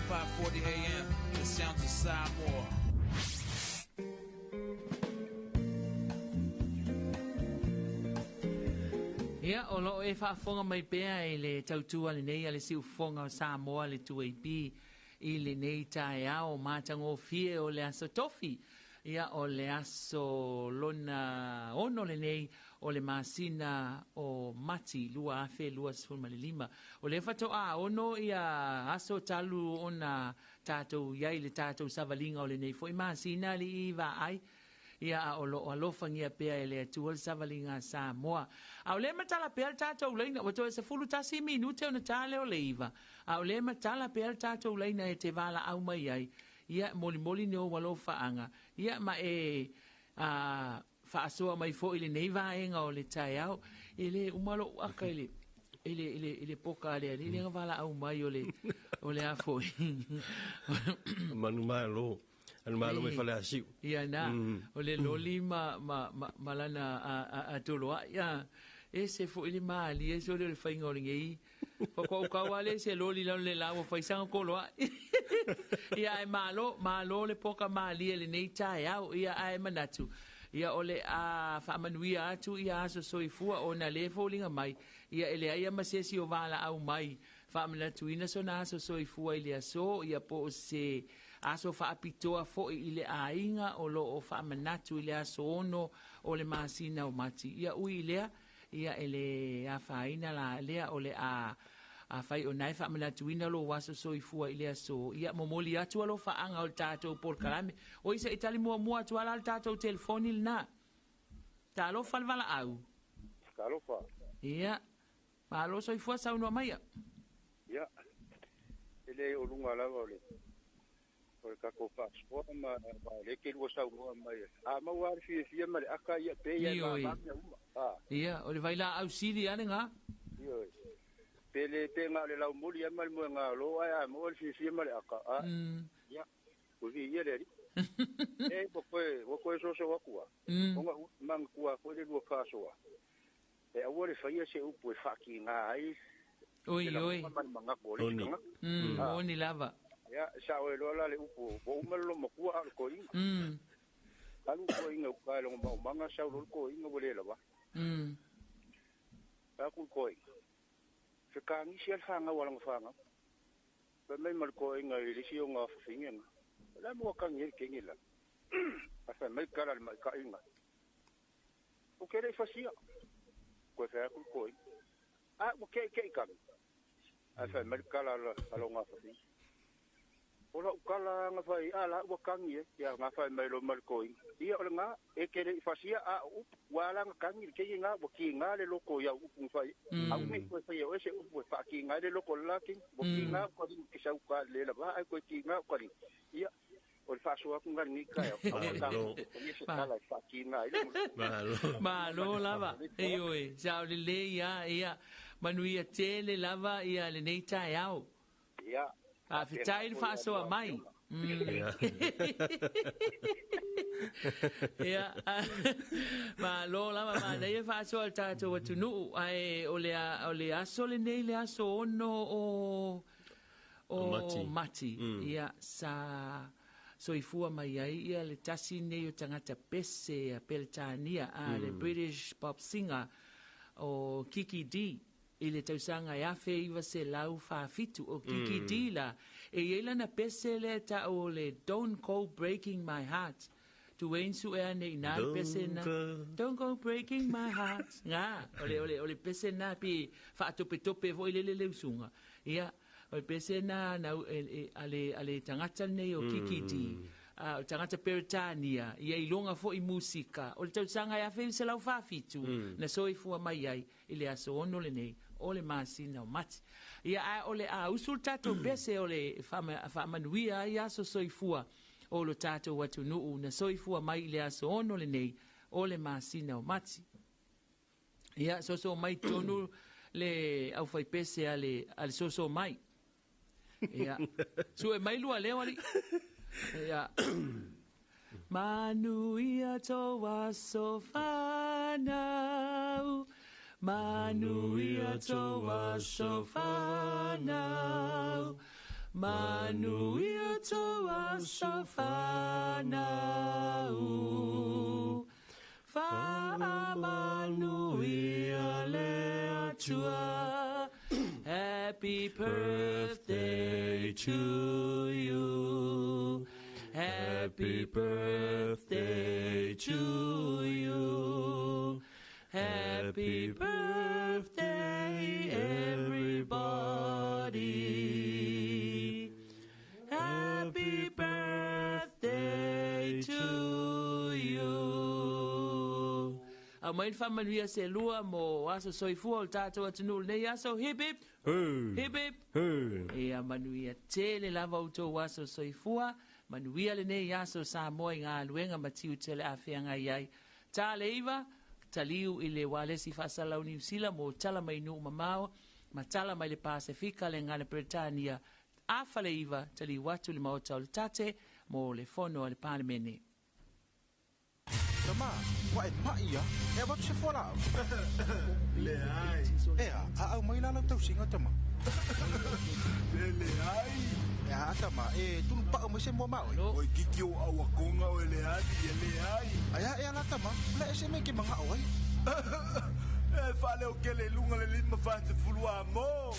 540 AM, the sounds of Samoa. Ia, o loo e faafofoga mai pea i le tautua lenei a le siufofoga o Samoa le 2AP i lenei taeao matagofie o le aso Tofi. Ia, o le aso lona 6 lenei o le masina o Mati 2025. O lea faatoa 6 ia aso talu ona tatou i ai i le tatou savaliga o lenei foi masina alii vaai. Ia, a o lo o alofagia pea e le Atua le savaliga a Samoa. A o lea e matala pea le tatou laina, ua toe 11 minute ona ta lea o le 9, a o lea e matala pea le tatou laina e te valaau mai ai, ia, molimoli ni ou alofaaga, ia, ma e a, faasoa mai foi i lenei vaega o le taeao. E le uma lou aka i le i le i le i le poka a le alii lea na valaau mai o le o le a foi. Manumalo. Manumalo mai Faleasiu. Ia na, o le loli ma ma ma, ma lana a a, a toloai. Ia, ese foi le malie se o le faiga o lenei. Faatoa ou tau lava lea i se loli lalo le la ua fai sana toloai. Ia ae malo, malo le poka malie i lenei taeao. Ia ae manatu, ia o le a faamanuia atu ia aso soifua ona lea e foliga mai, ia e leai lava ma se isi o valaau mai faamanatuina sona aso soifua i le aso, ia po o se aso faapitoa foi i le aiga o lo o faamanatu i le aso 6 o le masina o Mati. Ia ui i lea, ia e le afaina la lea o le a afai o na e faamanatuina lou aso soifua i le aso, ia momoli atu alofaaga o le tatou polokalame. Oi se i tali muamua atu lava la le tatou telefoni lena. Talofa le valaau. Talofa. Ia, malo soifua saunoa maia. Ia, e le o luga lava o le o le tatou faasoa ma ma o lea e te lua saunoa mai. A maua lava le fiafia ma le aka ia pe ia e Ioe. mama mea uma. A. Ia, o le vailaau sili lava lena. Ioe. Pe le pe na o le laumuli lava ma le moegalo ae a maua le fiafia ma le aka. A. Ia, ua viia le Alii. E ua koe ua koe soso atu lava. Ona ua manatua foi le lua faasoa. E aua le faia se upu e faakiga ai Oi, le oi. lagona ma le manatu o le isi Oni. tagata. A. Moni lava. Ia, sao ai loa la le upu, ua uma le loomatua a o le toeaina. Alu le toeaina i uta i lona maumaga, sau loa le toeaina ua le lava. Fai atu le toeaina, fekagisi lava le fanau a lana fanau. Fai mai ma le toeaina i le isi ona fafine na, o le a le mea ua tagi ai le teine la? Ae fai mai le tala a le maitaiga, Ou te le i fasia. Toe fai atu le toeaina, A, ua ke'ike'i kami. Ae fai mai le tala a lona fafine, O la'u tala na fai, a la ua tagi ai. Ia, na fai mai loa ma le toeaina, Ia, o lena, e te le i fasia a o upu, ua ala ona tagi le teine na, ua kiga le loto i au upu na fai ai. Aua ne i toe faia e oe se upu e faakiga ai le loto o le la teine, ua kiga uta lima te sau uta le lava ae toe kiga uta lima. Ia, o le faasoa atu lena i lenei taeao, aua tatou te faia se tala e faakiga ai le Malo. Malo lava. Ioe, sao lelei lava, ia, manuia tele lava ia lenei taeao. Ia. Faafetai le faasoa mai. Ia, malo lava manaia faasoa le tatou atunuu, ae o le, o le aso lenei, le aso 6 o o Mati. Mati. Ia, sa soifua mai ai ia le tasi nei o tagata pese a Peretania, a le British pop singer o Kiki Dee i le tausaga e 1947. O Kiki Dee la, e i ai lana pese lea e tau o le Don't Go Breaking My Heart. Tuain sue ane i nā le pese na. Don't go breaking my heart. Ngā, o le, o le, o le pese na pi whaatopetope foi le le le usunga. Ia, o le pese na, na e, e, a le, a le tagata lenei o Kiki Dee. A, o le tagata Peretania, ia iloga foi musika. O le tausaga e 1947, na soifua mai ai i le aso 6 lenei o le masina o Mati. Ia, ae o le a usu le tatou pese o le faamanuia ai aso soifua o lo tatou atunuu na soifua mai i le aso 6 lenei o le masina o Mati. Ia, soso mai tonu le aufaipese a le, a le soso mai. Ia, sue mai lua leo ali. Ia, Manuia tō aso whanau. Manuia tō aso whanau. Manuia tō aso whanau. Whaamanuia le atua. Happy birthday to you. Happy birthday to you. Happy birthday, everybody. Happy birthday to you. A mai whamanuia se lua mo aso soifua o le tātou atunuu lenei aso. Hip hip. Hey. Hip hip. Hey. E a manuia tele lava o tō aso soifua. Manuia lenei aso sa moe ngā luenga ma tiu tele awhianga iai. Tā le iwa, taliu i le walesi whaasalau Niu Sila mo tala mai nuu mamao, ma tala mai le Pasifika le ngana Britannia. Afa le iwa, taliu atu le maota o le tate mo le fono a le Parlemene. Tama, wa e mai ia, e watu se fuala au. Le ai. Ea, a au mai lalo tausinga tama. Le le ai. Ea, tama, e tunu pao mai se mua maoi. Oi kiki o aua konga o le ali, e le ai. Aia, ea la tama, le ese me ke manga oi. E whale o kele lunga le lima whanse fulua mo.